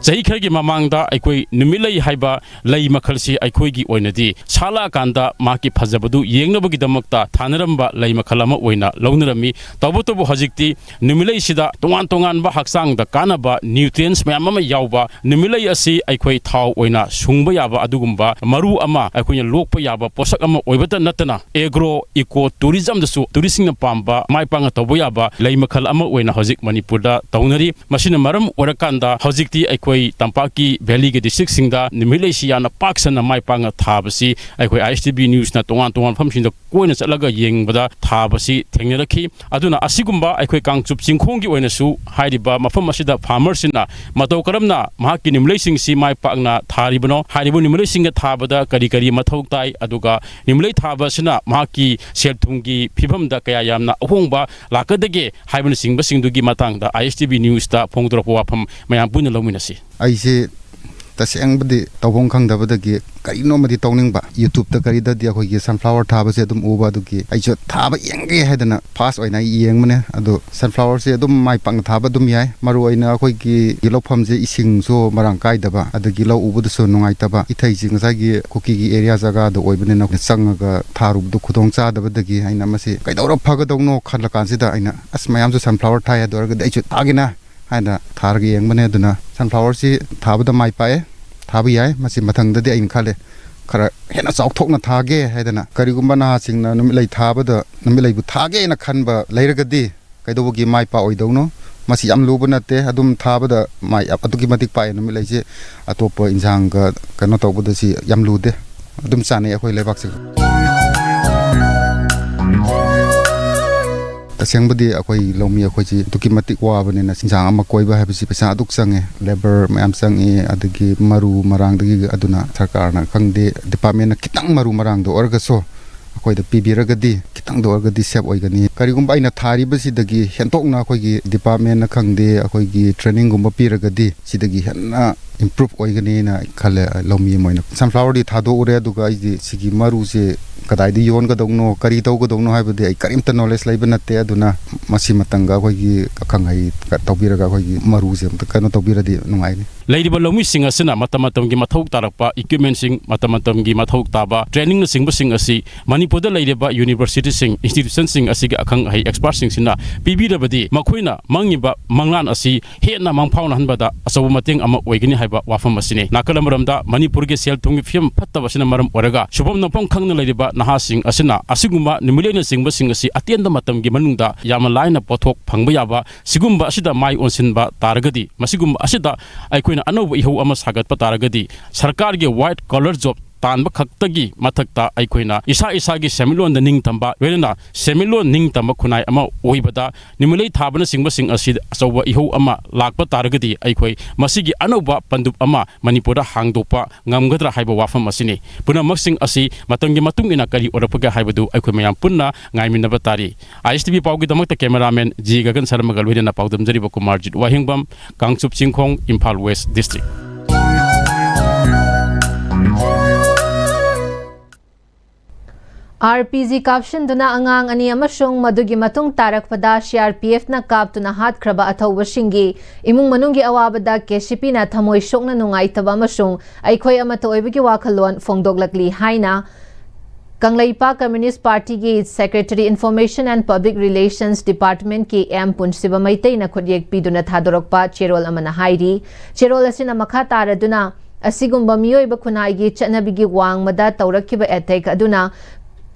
ꯆꯍꯤ ꯈꯔꯒꯤ ꯃꯃꯥꯡꯗ ꯑꯩꯈꯣꯏ ꯅꯨꯃꯤꯠꯂꯩ ꯍꯥꯏꯕ ꯂꯩ ꯃꯈꯜꯁꯤ ꯑꯩꯈꯣꯏꯒꯤ ꯑꯣꯏꯅꯗꯤ ꯁꯥꯠꯂꯛꯑꯀꯥꯟꯗ ꯃꯍꯥꯛꯀꯤ ꯐꯖꯕꯗꯨ ꯌꯦꯡꯅꯕꯒꯤꯗꯃꯛꯇ ꯊꯥꯅꯔꯝꯕ ꯂꯩ ꯃꯈꯜ ꯑꯃ ꯑꯣꯏꯅ ꯂꯧꯅꯔꯝꯃꯤ꯫ ꯇꯧꯕꯇꯕꯨ ꯍꯧꯖꯤꯛꯇꯤ ꯅꯨꯃꯤꯠꯂꯩꯁꯤꯗ ꯇꯣꯉꯥꯟ ꯇꯣꯉꯥꯟꯕ ꯍꯛꯆꯥꯡꯗ ꯀꯥꯟꯅꯕ nutrients ꯃꯌꯥꯝ ꯑꯃ ꯌꯥꯎꯕ ꯅꯨꯃꯤꯠꯂꯩ ꯑꯁꯤ ꯑꯩꯈꯣꯏ ꯊꯥꯎ ꯑꯣꯏꯅ ꯁꯨꯡꯕ ꯌꯥꯕ ꯑꯗꯨꯒꯨꯝꯕ ꯃꯔꯨ ꯑꯃ ꯑꯩꯈꯣꯏꯅ ꯂꯣꯛꯄ ꯌꯥꯕ ꯄꯣꯠꯁꯛ ꯑꯃ ꯑꯣꯏꯕꯇ ꯅꯠꯇꯅ agro eco tourismꯗꯁꯨ touristꯁꯤꯡꯅ ꯄꯥꯝꯕ ꯃꯥꯏ ꯄꯥꯛꯅ ꯇꯧꯕ ꯌꯥꯕ ꯂꯩ ꯃꯈꯜ ꯑꯃ ꯑꯣꯏꯅ ꯍꯧꯖꯤꯛ ꯃꯅꯤꯄꯨꯔꯗ ꯇꯧꯅꯔꯤ꯫ ꯃꯁꯤꯅ ꯃꯔꯝ ꯑꯣꯏꯔꯀꯥꯟꯗ ꯍꯧꯖꯤꯛꯇꯤ ꯑꯩꯈꯣꯏ ꯇꯝꯄꯥꯛꯀꯤ valleyꯒꯤ districtꯁꯤꯡꯗ ꯅꯨꯃꯤꯠꯂꯩꯁꯤ ꯌꯥꯝꯅ ꯄꯥꯛ ꯁꯟꯅ ꯃꯥꯏ ꯄꯥꯛꯅ ꯊꯥꯕꯁꯤ ꯑꯩꯈꯣꯏ ISTV newsꯅ ꯇꯣꯉꯥꯟ ꯇꯣꯉꯥꯟꯕ ꯃꯐꯝꯁꯤꯡꯗ ꯀꯣꯏꯅ ꯆꯠꯂꯒ ꯌꯦꯡꯕꯗ ꯊꯥꯕꯁꯤ ꯊꯦꯡꯅꯔꯛꯈꯤ꯫ ꯑꯗꯨꯅ ꯑꯁꯤꯒꯨꯝꯕ ꯑꯩꯈꯣꯏ ꯀꯥꯡꯆꯨꯞ ꯆꯤꯡꯈꯣꯡꯒꯤ ꯑꯣꯏꯅꯁꯨ ꯍꯥꯏꯔꯤꯕ ꯃꯐꯝ ꯑꯁꯤꯗ farmerꯁꯤꯡꯅ ꯃꯇꯧ ꯀꯔꯝꯅ ꯃꯍꯥꯛꯀꯤ ꯅꯨꯃꯤꯠꯂꯩꯁꯤꯡꯁꯤ ꯃꯥꯏ ꯄꯥꯛꯅ ꯊꯥꯔꯤꯕꯅꯣ, ꯍꯥꯏꯔꯤꯕ ꯅꯨꯃꯤꯠꯂꯩꯁꯤꯡꯒ ꯊꯥꯕꯗ ꯀꯔꯤ ꯀꯔꯤ ꯃꯊꯧ ꯇꯥꯏ, ꯑꯗꯨꯒ ꯅꯨꯃꯤꯠꯂꯩ ꯊꯥꯕ ꯑꯁꯤꯅ ꯃꯍꯥꯛꯀꯤ ꯁꯦꯜ ꯊꯨꯝꯒꯤ ꯐꯤꯕꯝꯗ ꯀꯌꯥ ꯌꯥꯝꯅ ꯑꯍꯣꯡꯕ ꯂꯥꯛꯀꯗꯒꯦ ꯍꯥꯏꯕꯅꯆꯤꯡꯕꯁꯤꯡꯗꯨꯒꯤ ꯃꯇꯥꯡꯗ ISTV newsꯇ ꯐꯣꯡꯗꯣꯔꯛꯄ ꯋꯥꯐꯝ ꯃꯌꯥꯝ ꯄꯨꯟꯅ ꯂꯧꯃꯤꯟꯅꯁꯤ꯫ ꯑꯩꯁꯦ ꯇꯁꯦꯡꯕꯗꯤ ꯇꯧꯐꯝ ꯈꯪꯗꯕꯗꯒꯤ ꯀꯔꯤꯅꯣꯃꯗꯤ ꯇꯧꯅꯤꯡꯕ꯫ YouTubeꯇ ꯀꯔꯤꯗꯗꯤ ꯑꯩꯈꯣꯏꯒꯤ sunflower ꯊꯥꯕꯁꯦ ꯑꯗꯨꯝ ꯎꯕ, ꯑꯗꯨꯒꯤ ꯑꯩꯁꯨ ꯊꯥꯕ ꯌꯦꯡꯒꯦ ꯍꯥꯏꯗꯅ first ꯑꯣꯏꯅ ꯑꯩ ꯌꯦꯡꯕꯅꯦ꯫ ꯑꯗꯣ sunflowerꯁꯦ ꯑꯗꯨꯝ ꯃꯥꯏ ꯄꯥꯛꯅ ꯊꯥꯕ ꯑꯗꯨꯝ ꯌꯥꯏ꯫ ꯃꯔꯨ ꯑꯣꯏꯅ ꯑꯩꯈꯣꯏꯒꯤ ꯂꯧꯐꯝꯁꯦ ꯏꯁꯤꯡꯁꯨ ꯃꯔꯥꯡ ꯀꯥꯏꯗꯕ, ꯑꯗꯒꯤ ꯂꯧ ꯎꯕꯗꯁꯨ ꯅꯨꯡꯉꯥꯏꯇꯕ꯫ ꯏꯊꯩꯁꯤ ꯉꯁꯥꯏꯒꯤ ꯀꯨꯀꯤꯒꯤ area ꯖꯒꯥꯗ ꯑꯣꯏꯕꯅꯤꯅ ꯆꯪꯉꯒ ꯊꯥꯔꯨꯕꯗꯨ ꯈꯨꯗꯣꯡ ꯆꯥꯗꯕꯗꯒꯤ ꯑꯩꯅ ꯃꯁꯤ ꯀꯩꯗꯧꯔ ꯐꯒꯗꯧꯅꯣ ꯈꯜꯂ ꯀꯥꯟꯁꯤꯗ ꯑꯩꯅ, "ꯑꯁ, ꯃꯌꯥꯝꯁꯨ sunflower ꯊꯥꯏ, ꯑꯗꯨ ꯑꯣꯏꯔꯒꯗꯤ ꯑꯩꯁꯨ ꯊꯥꯒꯦꯅ" ꯍꯥꯏꯅ ꯊꯥꯔꯒ ꯌꯦꯡꯕꯅꯦ꯫ ꯑꯗꯨꯅ sunflowerꯁꯤ ꯊꯥꯕꯗ ꯃꯥꯏ ꯄꯥꯛꯑꯦ, ꯊꯥꯕ ꯌꯥꯏ꯫ ꯃꯁꯤ ꯃꯊꯪꯗꯗꯤ ꯑꯩꯅ ꯈꯜꯂꯦ, ꯈꯔ ꯍꯦꯟꯅ ꯆꯥꯎꯊꯣꯛꯅ ꯊꯥꯒꯦ ꯍꯥꯏꯗꯅ꯫ ꯀꯔꯤꯒꯨꯝꯕ ꯅꯍꯥꯁꯤꯡꯅ ꯅꯨꯃꯤꯠꯂꯩ ꯊꯥꯕꯗ ꯅꯨꯃꯤꯠꯂꯩꯕꯨ ꯊꯥꯒꯦꯅ ꯈꯟꯕ ꯂꯩꯔꯒꯗꯤ ꯀꯩꯗꯧꯕꯒꯤ ꯃꯥꯏ ꯄꯥꯛꯑꯣꯏꯗꯧꯅꯣ? ꯃꯁꯤ ꯌꯥꯝ ꯂꯨꯕ ꯅꯠꯇꯦ꯫ ꯑꯗꯨꯝ ꯊꯥꯕꯗ ꯃꯥꯏ ꯑꯗꯨꯛꯀꯤ ꯃꯇꯤꯛ ꯄꯥꯛꯑꯦ꯫ ꯅꯨꯃꯤꯠꯂꯩꯁꯦ ꯑꯇꯣꯞꯄ ꯏꯟꯁꯥꯡꯒ ꯀꯩꯅꯣ ꯇꯧꯕꯗ ꯁꯤ ꯌꯥꯝ ꯂꯨꯗꯦ꯫ ꯑꯗꯨꯝ ꯆꯥꯅꯩ ꯑꯩꯈꯣꯏ ꯂꯩꯕꯥꯛꯁꯤꯒ꯫ ꯇꯁꯦꯡꯕꯗꯤ ꯑꯩꯈꯣꯏ ꯂꯧꯃꯤ ꯑꯩꯈꯣꯏꯁꯤ ꯑꯗꯨꯛꯀꯤ ꯃꯇꯤꯛ ꯋꯥꯕꯅꯤꯅ ꯆꯤꯟꯖꯥꯛ ꯑꯃ ꯀꯣꯏꯕ ꯍꯥꯏꯕꯁꯤ ꯄꯩꯁꯥ ꯑꯗꯨꯛ ꯆꯪꯉꯦ, labour ꯃꯌꯥꯝ ꯆꯪꯉꯤ, ꯑꯗꯒꯤ ꯃꯔꯨ ꯃꯔꯥꯡꯗꯒꯤ꯫ ꯑꯗꯨꯅ ꯁꯔꯀꯥꯔꯅ ꯈꯪꯗꯦ, departmentꯅ ꯈꯤꯇꯪ ꯃꯔꯨ ꯃꯔꯥꯡꯗ ꯑꯣꯏꯔꯒꯁꯨ ꯑꯩꯈꯣꯏꯗ ꯄꯤꯕꯤꯔꯒꯗꯤ ꯈꯤꯇꯪꯗ ꯑꯣꯏꯔꯒꯗꯤ save ꯑꯣꯏꯒꯅꯤ꯫ ꯀꯔꯤꯒꯨꯝꯕ ꯑꯩꯅ ꯊꯥꯔꯤꯕꯁꯤꯗꯒꯤ ꯍꯦꯟꯗꯣꯛꯅ ꯑꯩꯈꯣꯏꯒꯤ departmentꯅ ꯈꯪꯗꯦ, ꯑꯩꯈꯣꯏꯒꯤ trainingꯒꯨꯝꯕ ꯄꯤꯔꯒꯗꯤ ꯁꯤꯗꯒꯤ ꯍꯦꯟꯅ improve ꯑꯣꯏꯒꯅꯤꯅ ꯈꯜꯂꯦ꯫ ꯂꯧꯃꯤ ꯑꯃ ꯑꯣꯏꯅ sunflowerꯗꯤ ꯊꯥꯗꯣꯛꯎꯔꯦ, ꯑꯗꯨꯒ ꯑꯩꯗꯤ ꯁꯤꯒꯤ ꯃꯔꯨꯁꯦ ꯀꯗꯥꯏꯗ ꯌꯣꯟꯒꯗꯧꯅꯣ, ꯀꯔꯤ ꯇꯧꯒꯗꯧꯅꯣ ꯍꯥꯏꯕꯗꯤ ꯑꯩ ꯀꯔꯤꯝꯇ knowledge ꯂꯩꯕ ꯅꯠꯇꯦ꯫ ꯑꯗꯨꯅ ꯃꯁꯤ ꯃꯇꯪꯒ ꯑꯩꯈꯣꯏꯒꯤ ꯑꯈꯪ ꯑꯍꯩ ꯇꯧꯕꯤꯔꯒ ꯑꯩꯈꯣꯏꯒꯤ ꯃꯔꯨꯁꯦ ꯑꯝꯇ ꯀꯩꯅꯣ ꯇꯧꯕꯤꯔꯗꯤ ꯅꯨꯡꯉꯥꯏꯅꯤ꯫ ꯂꯩꯔꯤꯕ ꯂꯧꯃꯤꯁꯤꯡ ꯑꯁꯤꯅ ꯃꯇꯝ ꯃꯇꯝꯒꯤ ꯃꯊꯧ ꯇꯥꯔꯛꯄ equipmentꯁꯤꯡ, ꯃꯇꯝ ꯃꯇꯝꯒꯤ ꯃꯊꯧ ꯇꯥꯕ trainingꯅꯆꯤꯡꯕꯁꯤꯡ ꯑꯁꯤ ꯃꯅꯤꯄꯨꯔꯗ ꯂꯩꯔꯤꯕ universityꯁꯤꯡ, institutionꯁꯤꯡ ꯑꯁꯤꯒꯤ ꯑꯈꯪ ꯑꯍꯩ expertꯁꯤꯡꯁꯤꯅ ꯄꯤꯕꯤꯔꯕꯗꯤ ꯃꯈꯣꯏꯅ ꯃꯪꯉꯤꯕ ꯃꯪꯂꯥꯟ ꯑꯁꯤ ꯍꯦꯟꯅ ꯃꯪꯐꯥꯎꯅꯍꯟꯕꯗ ꯑꯆꯧꯕ ꯃꯇꯦꯡ ꯑꯃ ꯑꯣꯏꯒꯅꯤ ꯍꯥꯏꯕ ꯋꯥꯐꯝ ꯑꯁꯤꯅꯤ꯫ ꯅꯥꯀꯜ ꯑꯃꯔꯣꯝꯗ ꯃꯅꯤꯄꯨꯔꯒꯤ ꯁꯦꯜ ꯊꯨꯝꯒꯤ ꯐꯤꯕꯝ ꯐꯠꯇꯕꯁꯤꯅ ꯃꯔꯝ ꯑꯣꯏꯔꯒ ꯁꯨꯐꯝ ꯅꯣꯝꯐꯝ ꯈꯪꯗꯅ ꯂꯩꯔꯤꯕ ꯅꯍꯥꯁꯤꯡ ꯑꯁꯤꯅ ꯑꯁꯤꯒꯨꯝꯕ ꯅꯨꯃꯤꯠꯂꯩꯅꯆꯤꯡꯕꯁꯤꯡ ꯑꯁꯤ ꯑꯇꯦꯟꯕ ꯃꯇꯝꯒꯤ ꯃꯅꯨꯡꯗ ꯌꯥꯝꯅ ꯂꯥꯏꯅ ꯄꯣꯠꯊꯣꯛ ꯐꯪꯕ ꯌꯥꯕ ꯁꯤꯒꯨꯝꯕ ꯑꯁꯤꯗ ꯃꯥꯏ ꯑꯣꯟꯁꯤꯟꯕ ꯇꯥꯔꯒꯗꯤ, ꯃꯁꯤꯒꯨꯝꯕ ꯑꯁꯤꯗ ꯑꯩꯈꯣꯏꯅ ꯑꯅꯧꯕ ꯏꯍꯧ ꯑꯃ ꯁꯥꯒꯠꯄ ꯇꯥꯔꯒꯗꯤ, ꯁꯔꯀꯥꯔꯒꯤ white collar job ꯇꯥꯟꯕ ꯈꯛꯇꯒꯤ ꯃꯊꯛꯇ ꯑꯩꯈꯣꯏꯅ ꯏꯁꯥ ꯏꯁꯥꯒꯤ ꯁꯦꯟꯃꯤꯠꯂꯣꯟꯗ ꯅꯤꯡꯇꯝꯕ, ꯂꯣꯏꯅꯅ ꯁꯦꯟꯃꯤꯠꯂꯣꯟ ꯅꯤꯡꯇꯝꯕ ꯈꯨꯟꯅꯥꯏ ꯑꯃ ꯑꯣꯏꯕꯗ ꯅꯨꯃꯤꯠꯂꯩ ꯊꯥꯕꯅꯆꯤꯡꯕꯁꯤꯡ ꯑꯁꯤ ꯑꯆꯧꯕ ꯏꯍꯧ ꯑꯃ ꯂꯥꯛꯄ ꯇꯥꯔꯒꯗꯤ, ꯑꯩꯈꯣꯏ ꯃꯁꯤꯒꯤ ꯑꯅꯧꯕ ꯄꯟꯗꯨꯞ ꯑꯃ ꯃꯅꯤꯄꯨꯔꯗ ꯍꯥꯡꯗꯣꯛꯄ ꯉꯝꯒꯗ꯭ꯔꯥ ꯍꯥꯏꯕ ꯋꯥꯐꯝ ꯑꯁꯤꯅꯤ꯫ ꯄꯨꯝꯅꯃꯛꯁꯤꯡ ꯑꯁꯤ ꯃꯇꯝꯒꯤ ꯃꯇꯨꯡ ꯏꯟꯅ ꯀꯔꯤ ꯑꯣꯏꯔꯛꯄꯒꯦ ꯍꯥꯏꯕꯗꯨ ꯑꯩꯈꯣꯏ ꯃꯌꯥꯝ ꯄꯨꯟꯅ ꯉꯥꯏꯃꯤꯟꯅꯕ ꯇꯥꯔꯤ꯫ ISTV ꯄꯥꯎꯒꯤꯗꯃꯛꯇ cameraman G ꯒꯒꯟ ꯁꯔꯃꯒ ꯂꯣꯏꯅꯅ ꯄꯥꯎꯗꯝꯖꯔꯤꯕ ꯀꯨꯃꯥꯔꯖꯤꯠ ꯋꯥꯍꯦꯡꯕꯝ, Kangchup Chingkhong, Imphal West District꯫ R P G ꯀꯥꯞꯁꯤꯟꯗꯨꯅ ꯑꯉꯥꯡ ꯑꯅꯤ ꯑꯃꯁꯨꯡ ꯃꯗꯨꯒꯤ ꯃꯇꯨꯡ ꯇꯥꯔꯛꯄꯗ ꯁꯤ ꯑꯥꯔ ꯄꯤ ꯑꯦꯐꯅ ꯀꯥꯞꯇꯨꯅ ꯍꯥꯠꯈ꯭ꯔꯕ ꯑꯊꯧꯕꯁꯤꯡꯒꯤ ꯏꯃꯨꯡ ꯃꯅꯨꯡꯒꯤ ꯑꯋꯥꯕꯗ ꯀꯦ ꯁꯤ ꯄꯤꯅ ꯊꯃꯣꯏ ꯁꯣꯛꯅ ꯅꯨꯡꯉꯥꯏꯇꯕ ꯑꯃꯁꯨꯡ ꯑꯩꯈꯣꯏ ꯑꯃꯠꯇ ꯑꯣꯏꯕꯒꯤ ꯋꯥꯈꯜꯂꯣꯟ ꯐꯣꯡꯗꯣꯛꯂꯛꯂꯤ ꯍꯥꯏꯅ ꯀꯪꯂꯩꯄꯥꯛ ꯀꯝꯃ꯭ꯌꯨꯅꯤꯁ ꯄꯥꯔꯇꯤꯒꯤ Secretary Information and Public Relations Departmentꯀꯤ ꯑꯦꯝ ꯄꯨꯟꯁꯤꯕ ꯃꯩꯇꯩꯅ ꯈꯨꯠꯌꯦꯛ ꯄꯤꯗꯨꯅ ꯊꯥꯗꯣꯔꯛꯄ ꯆꯦꯔꯣꯜ ꯑꯃꯅ ꯍꯥꯏꯔꯤ꯫ ꯆꯦꯔꯣꯜ ꯑꯁꯤꯅ ꯃꯈꯥ ꯇꯥꯔꯗꯨꯅ, ꯑꯁꯤꯒꯨꯝꯕ ꯃꯤꯑꯣꯏꯕ ꯈꯨꯟꯅꯥꯏꯒꯤ ꯆꯠꯅꯕꯤꯒꯤ ꯋꯥꯡꯃꯗ ꯇꯧꯔꯛꯈꯤꯕ attack ꯑꯗꯨꯅ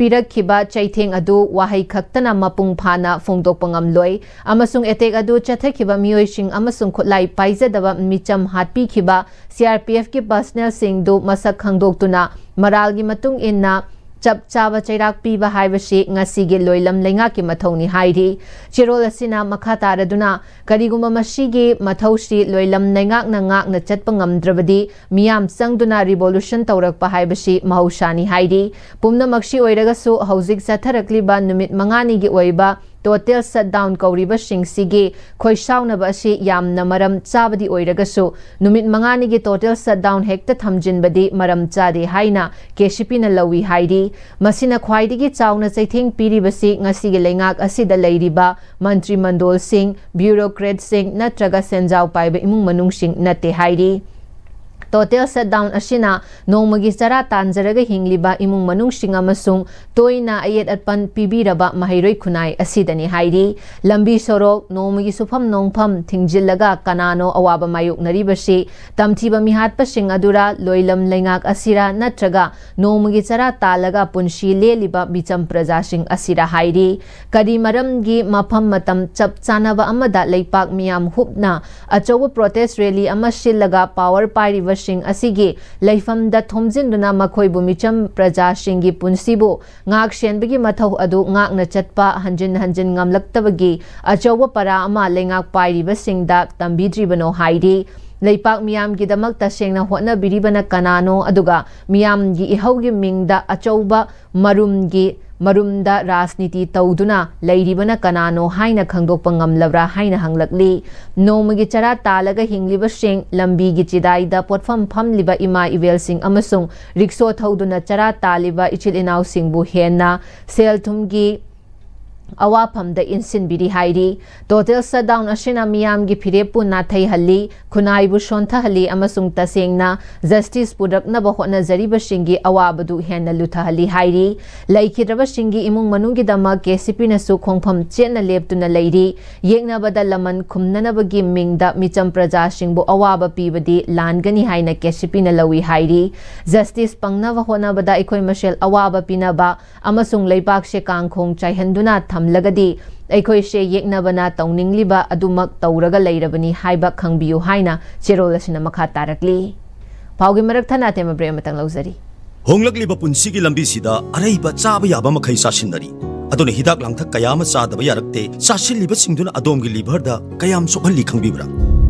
ꯄꯤꯔꯛꯈꯤꯕ ꯆꯩꯊꯦꯡ ꯑꯗꯨ ꯋꯥꯍꯩ ꯈꯛꯇꯅ ꯃꯄꯨꯡ ꯐꯥꯅ ꯐꯣꯡꯗꯣꯛꯄ ꯉꯝꯂꯣꯏ ꯑꯃꯁꯨꯡ attack ꯑꯗꯨ ꯆꯠꯊꯈꯤꯕ ꯃꯤꯑꯣꯏꯁꯤꯡ ꯑꯃꯁꯨꯡ ꯈꯨꯠꯂꯥꯏ ꯄꯥꯏꯖꯗꯕ ꯃꯤꯆꯝ ꯍꯥꯠꯄꯤꯈꯤꯕ ꯁꯤ ꯑꯥꯔ ꯄꯤ ꯑꯦꯐꯀꯤ personnelꯁꯤꯡꯗꯨ ꯃꯁꯛ ꯈꯪꯗꯣꯛꯇꯨꯅ ꯃꯔꯥꯜꯒꯤ ꯃꯇꯨꯡ ꯏꯟꯅ ꯆꯞ ꯆꯥꯕ ꯆꯩꯔꯥꯛ ꯄꯤꯕ ꯍꯥꯏꯕꯁꯤ ꯉꯁꯤꯒꯤ ꯂꯣꯏꯂꯝ ꯂꯩꯉꯥꯛꯀꯤ ꯃꯊꯧꯅꯤ ꯍꯥꯏꯔꯤ꯫ ꯆꯦꯔꯣꯜ ꯑꯁꯤꯅ ꯃꯈꯥ ꯇꯥꯔꯗꯨꯅ, ꯀꯔꯤꯒꯨꯝꯕ ꯃꯁꯤꯒꯤ ꯃꯊꯧꯁꯤ ꯂꯣꯏꯂꯝ ꯂꯩꯉꯥꯛꯅ ꯉꯥꯛꯅ ꯆꯠꯄ ꯉꯝꯗ꯭ꯔꯕꯗꯤ ꯃꯤꯌꯥꯝ ꯆꯪꯗꯨꯅ revolution ꯇꯧꯔꯛꯄ ꯍꯥꯏꯕꯁꯤ ꯃꯍꯧꯁꯥꯅꯤ ꯍꯥꯏꯔꯤ꯫ ꯄꯨꯝꯅꯃꯛꯁꯤ ꯑꯣꯏꯔꯒꯁꯨ ꯍꯧꯖꯤꯛ ꯆꯠꯊꯔꯛꯂꯤꯕ ꯅꯨꯃꯤꯠ ꯃꯉꯥꯅꯤꯒꯤ ꯑꯣꯏꯕ ꯇꯣꯇꯦꯜ ꯁꯠꯗꯥꯎꯟ ꯀꯧꯔꯤꯕꯁꯤꯡꯁꯤꯒꯤ ꯈꯣꯏꯁꯥꯎꯅꯕ ꯑꯁꯤ ꯌꯥꯝꯅ ꯃꯔꯝ ꯆꯥꯕꯗꯤ ꯑꯣꯏꯔꯒꯁꯨ, ꯅꯨꯃꯤꯠ ꯃꯉꯥꯅꯤꯒꯤ ꯇꯣꯇꯦꯜ ꯁꯠꯗꯥꯎꯟ ꯍꯦꯛꯇ ꯊꯝꯖꯤꯟꯕꯗꯤ ꯃꯔꯝ ꯆꯥꯗꯦ ꯍꯥꯏꯅ ꯀꯦ ꯁꯤ ꯄꯤꯅ ꯂꯧꯏ ꯍꯥꯏꯔꯤ꯫ ꯃꯁꯤꯅ ꯈ꯭ꯋꯥꯏꯗꯒꯤ ꯆꯥꯎꯅ ꯆꯩꯊꯦꯡ ꯄꯤꯔꯤꯕꯁꯤ ꯉꯁꯤꯒꯤ ꯂꯩꯉꯥꯛ ꯑꯁꯤꯗ ꯂꯩꯔꯤꯕ ꯃꯟꯇ꯭ꯔꯤ ꯃꯟꯗꯣꯜꯁꯤꯡ, ꯕ꯭ꯌꯨꯔꯣꯀ꯭ꯔꯦꯠꯁꯤꯡ ꯅꯠꯇ꯭ꯔꯒ ꯁꯦꯟꯖꯥꯎ ꯄꯥꯏꯕ ꯏꯃꯨꯡ ꯃꯅꯨꯡꯁꯤꯡ ꯅꯠꯇꯦ ꯍꯥꯏꯔꯤ꯫ ꯇꯣꯇꯦꯜ ꯁꯠꯗꯥꯎꯟ ꯑꯁꯤꯅ ꯅꯣꯡꯃꯒꯤ ꯆꯔꯥ ꯇꯥꯟꯖꯔꯒ ꯍꯤꯡꯂꯤꯕ ꯏꯃꯨꯡ ꯃꯅꯨꯡꯁꯤꯡ ꯑꯃꯁꯨꯡ ꯇꯣꯏꯅ ꯑꯌꯦꯠ ꯑꯄꯟ ꯄꯤꯕꯤꯔꯕ ꯃꯍꯩꯔꯣꯏ ꯈꯨꯟꯅꯥꯏ ꯑꯁꯤꯗꯅꯤ ꯍꯥꯏꯔꯤ꯫ ꯂꯝꯕꯤ ꯁꯣꯔꯣꯛ, ꯅꯣꯡꯃꯒꯤ ꯁꯨꯐꯝ ꯅꯣꯡꯐꯝ ꯊꯤꯡꯖꯤꯜꯂꯒ ꯀꯅꯥꯅꯣ ꯑꯋꯥꯕ ꯃꯥꯌꯣꯛꯅꯔꯤꯕꯁꯤ? ꯇꯝꯊꯤꯕ ꯃꯤꯍꯥꯠꯄꯁꯤꯡ ꯑꯗꯨꯔ, ꯂꯣꯏꯂꯝ ꯂꯩꯉꯥꯛ ꯑꯁꯤꯔ, ꯅꯠꯇ꯭ꯔꯒ ꯅꯣꯡꯃꯒꯤ ꯆꯔꯥ ꯇꯥꯜꯂꯒ ꯄꯨꯟꯁꯤ ꯂꯦꯜꯂꯤꯕ ꯃꯤꯆꯝ ꯄ꯭ꯔꯖꯥꯁꯤꯡ ꯑꯁꯤꯔ ꯍꯥꯏꯔꯤ꯫ ꯀꯔꯤ ꯃꯔꯝꯒꯤ ꯃꯐꯝ ꯃꯇꯝ ꯆꯞ ꯆꯥꯅꯕ ꯑꯃꯗ ꯂꯩꯄꯥꯛ ꯃꯤꯌꯥꯝ ꯍꯨꯞꯅ ꯑꯆꯧꯕ ꯄ꯭ꯔꯣꯇꯦꯁ ꯔꯦꯂꯤ ꯑꯃ ꯁꯤꯜꯂꯒ ꯄꯥꯋꯔ ꯄꯥꯏꯔꯤꯕꯁꯤꯡ ꯑꯁꯤꯒꯤ ꯂꯩꯐꯝꯗ ꯊꯣꯝꯖꯤꯟꯗꯨꯅ ꯃꯈꯣꯏꯕꯨ ꯃꯤꯆꯝ ꯄ꯭ꯔꯖꯥꯁꯤꯡꯒꯤ ꯄꯨꯟꯁꯤꯕꯨ ꯉꯥꯛ ꯁꯦꯟꯕꯒꯤ ꯃꯊꯧ ꯑꯗꯨ ꯉꯥꯛꯅ ꯆꯠꯄ ꯍꯟꯖꯤꯟ ꯍꯟꯖꯤꯟ ꯉꯝꯂꯛꯇꯕꯒꯤ ꯑꯆꯧꯕ ꯄꯔꯥ ꯑꯃ ꯂꯩꯉꯥꯛ ꯄꯥꯏꯔꯤꯕꯁꯤꯡꯗ ꯇꯝꯕꯤꯗ꯭ꯔꯤꯕꯅꯣ ꯍꯥꯏꯔꯤ꯫ ꯂꯩꯄꯥꯛ ꯃꯤꯌꯥꯝꯒꯤꯗꯃꯛ ꯇꯁꯦꯡꯅ ꯍꯣꯠꯅꯕꯤꯔꯤꯕꯅ ꯀꯅꯥꯅꯣ? ꯑꯗꯨꯒ ꯃꯤꯌꯥꯝꯒꯤ ꯏꯍꯧꯒꯤ ꯃꯤꯡꯗ ꯑꯆꯧꯕ ꯃꯔꯨꯝꯒꯤ ꯃꯔꯨꯝꯗ ꯔꯥꯖꯅꯤꯇꯤ ꯇꯧꯗꯨꯅ ꯂꯩꯔꯤꯕꯅ ꯀꯅꯥꯅꯣ ꯍꯥꯏꯅ ꯈꯪꯗꯣꯛꯄ ꯉꯝꯂꯕ꯭ꯔꯥ ꯍꯥꯏꯅ ꯍꯪꯂꯛꯂꯤ꯫ ꯅꯣꯡꯃꯒꯤ ꯆꯔꯥ ꯇꯥꯜꯂꯒ ꯍꯤꯡꯂꯤꯕꯁꯤꯡ, ꯂꯝꯕꯤꯒꯤ ꯆꯤꯗꯥꯏꯗ ꯄꯣꯠꯐꯝ ꯐꯝꯂꯤꯕ ꯏꯃꯥ ꯏꯕꯦꯜꯁꯤꯡ ꯑꯃꯁꯨꯡ ꯔꯤꯛꯁꯣ ꯊꯧꯗꯨꯅ ꯆꯔꯥ ꯇꯥꯜꯂꯤꯕ ꯏꯆꯤꯜ ꯏꯅꯥꯎꯁꯤꯡꯕꯨ ꯍꯦꯟꯅ ꯁꯦꯜ ꯊꯨꯝꯒꯤ ꯑꯋꯥꯐꯝꯗ ꯏꯟꯁꯤꯟꯕꯤꯔꯤ ꯍꯥꯏꯔꯤ꯫ ꯇꯣꯇꯦꯜ ꯁꯠꯗꯥꯎꯟ ꯑꯁꯤꯅ ꯃꯤꯌꯥꯝꯒꯤ ꯐꯤꯔꯦꯞꯄꯨ ꯅꯥꯊꯩꯍꯜꯂꯤ, ꯈꯨꯟꯅꯥꯏꯕꯨ ꯁꯣꯟꯊꯍꯜꯂꯤ ꯑꯃꯁꯨꯡ ꯇꯁꯦꯡꯅ ꯖꯁꯇꯤꯁ ꯄꯨꯔꯛꯅꯕ ꯍꯣꯠꯅꯖꯔꯤꯕꯁꯤꯡꯒꯤ ꯑꯋꯥꯕꯗꯨ ꯍꯦꯟꯅ ꯂꯨꯊꯍꯜꯂꯤ ꯍꯥꯏꯔꯤ꯫ ꯂꯩꯈꯤꯗ꯭ꯔꯕꯁꯤꯡꯒꯤ ꯏꯃꯨꯡ ꯃꯅꯨꯡꯒꯤꯗꯃꯛ ꯀꯦ ꯁꯤ ꯄꯤꯅꯁꯨ ꯈꯣꯡꯐꯝ ꯆꯦꯠꯅ ꯂꯦꯞꯇꯨꯅ ꯂꯩꯔꯤ꯫ ꯌꯦꯛꯅꯕꯗ ꯂꯃꯟ ꯈꯨꯝꯅꯅꯕꯒꯤ ꯃꯤꯡꯗ ꯃꯤꯆꯝ ꯄ꯭ꯔꯖꯥꯁꯤꯡꯕꯨ ꯑꯋꯥꯕ ꯄꯤꯕꯗꯤ ꯂꯥꯟꯒꯅꯤ ꯍꯥꯏꯅ ꯀꯦ ꯁꯤ ꯄꯤꯅ ꯂꯧꯏ ꯍꯥꯏꯔꯤ꯫ ꯖꯁꯇꯤꯁ ꯐꯪꯅꯕ ꯍꯣꯠꯅꯕꯗ ꯑꯩꯈꯣꯏ ꯃꯁꯦꯜ ꯑꯋꯥꯕ ꯄꯤꯅꯕ ꯑꯃꯁꯨꯡ ꯂꯩꯕꯥꯛꯁꯦ ꯀꯥꯡꯈꯣꯡ ꯆꯥꯏꯍꯟꯗꯨꯅ ꯊꯝꯂꯒꯗꯤ ꯑꯩꯈꯣꯏꯁꯦ ꯌꯦꯛꯅꯕꯅ ꯇꯧꯅꯤꯡꯂꯤꯕ ꯑꯗꯨꯃꯛ ꯇꯧꯔꯒ ꯂꯩꯔꯕꯅꯤ ꯍꯥꯏꯕ ꯈꯪꯕꯤꯌꯨ ꯍꯥꯏꯅ ꯆꯦꯔꯣꯜ ꯑꯁꯤꯅ ꯃꯈꯥ ꯇꯥꯔꯛꯂꯤ꯫ ꯄꯥꯎꯒꯤ ꯃꯔꯛ ꯊꯠꯅ ꯑꯇꯦꯝꯕ ꯕ꯭ꯔꯦꯛ ꯑꯃꯇꯪ ꯂꯧꯖꯔꯤ꯫ ꯍꯣꯡꯂꯛꯂꯤꯕ ꯄꯨꯟꯁꯤꯒꯤ ꯂꯝꯕꯤꯁꯤꯗ ꯑꯔꯩꯕ ꯆꯥꯕ ꯌꯥꯕ ꯃꯈꯩ ꯆꯥꯁꯤꯟꯅꯔꯤ꯫ ꯑꯗꯨꯅ ꯍꯤꯗꯥꯛ ꯂꯥꯡꯊꯛ ꯀꯌꯥ ꯑꯃ ꯆꯥꯗꯕ ꯌꯥꯔꯛꯇꯦ꯫ ꯆꯥꯁꯤꯜꯂꯤꯕꯁꯤꯡꯗꯨꯅ ꯑꯗꯣꯝꯒꯤ ꯂꯤꯚꯔꯗ ꯀꯌꯥꯝ ꯁꯣꯛꯍꯜꯂꯤ ꯈꯪꯕꯤꯕ꯭ꯔꯥ?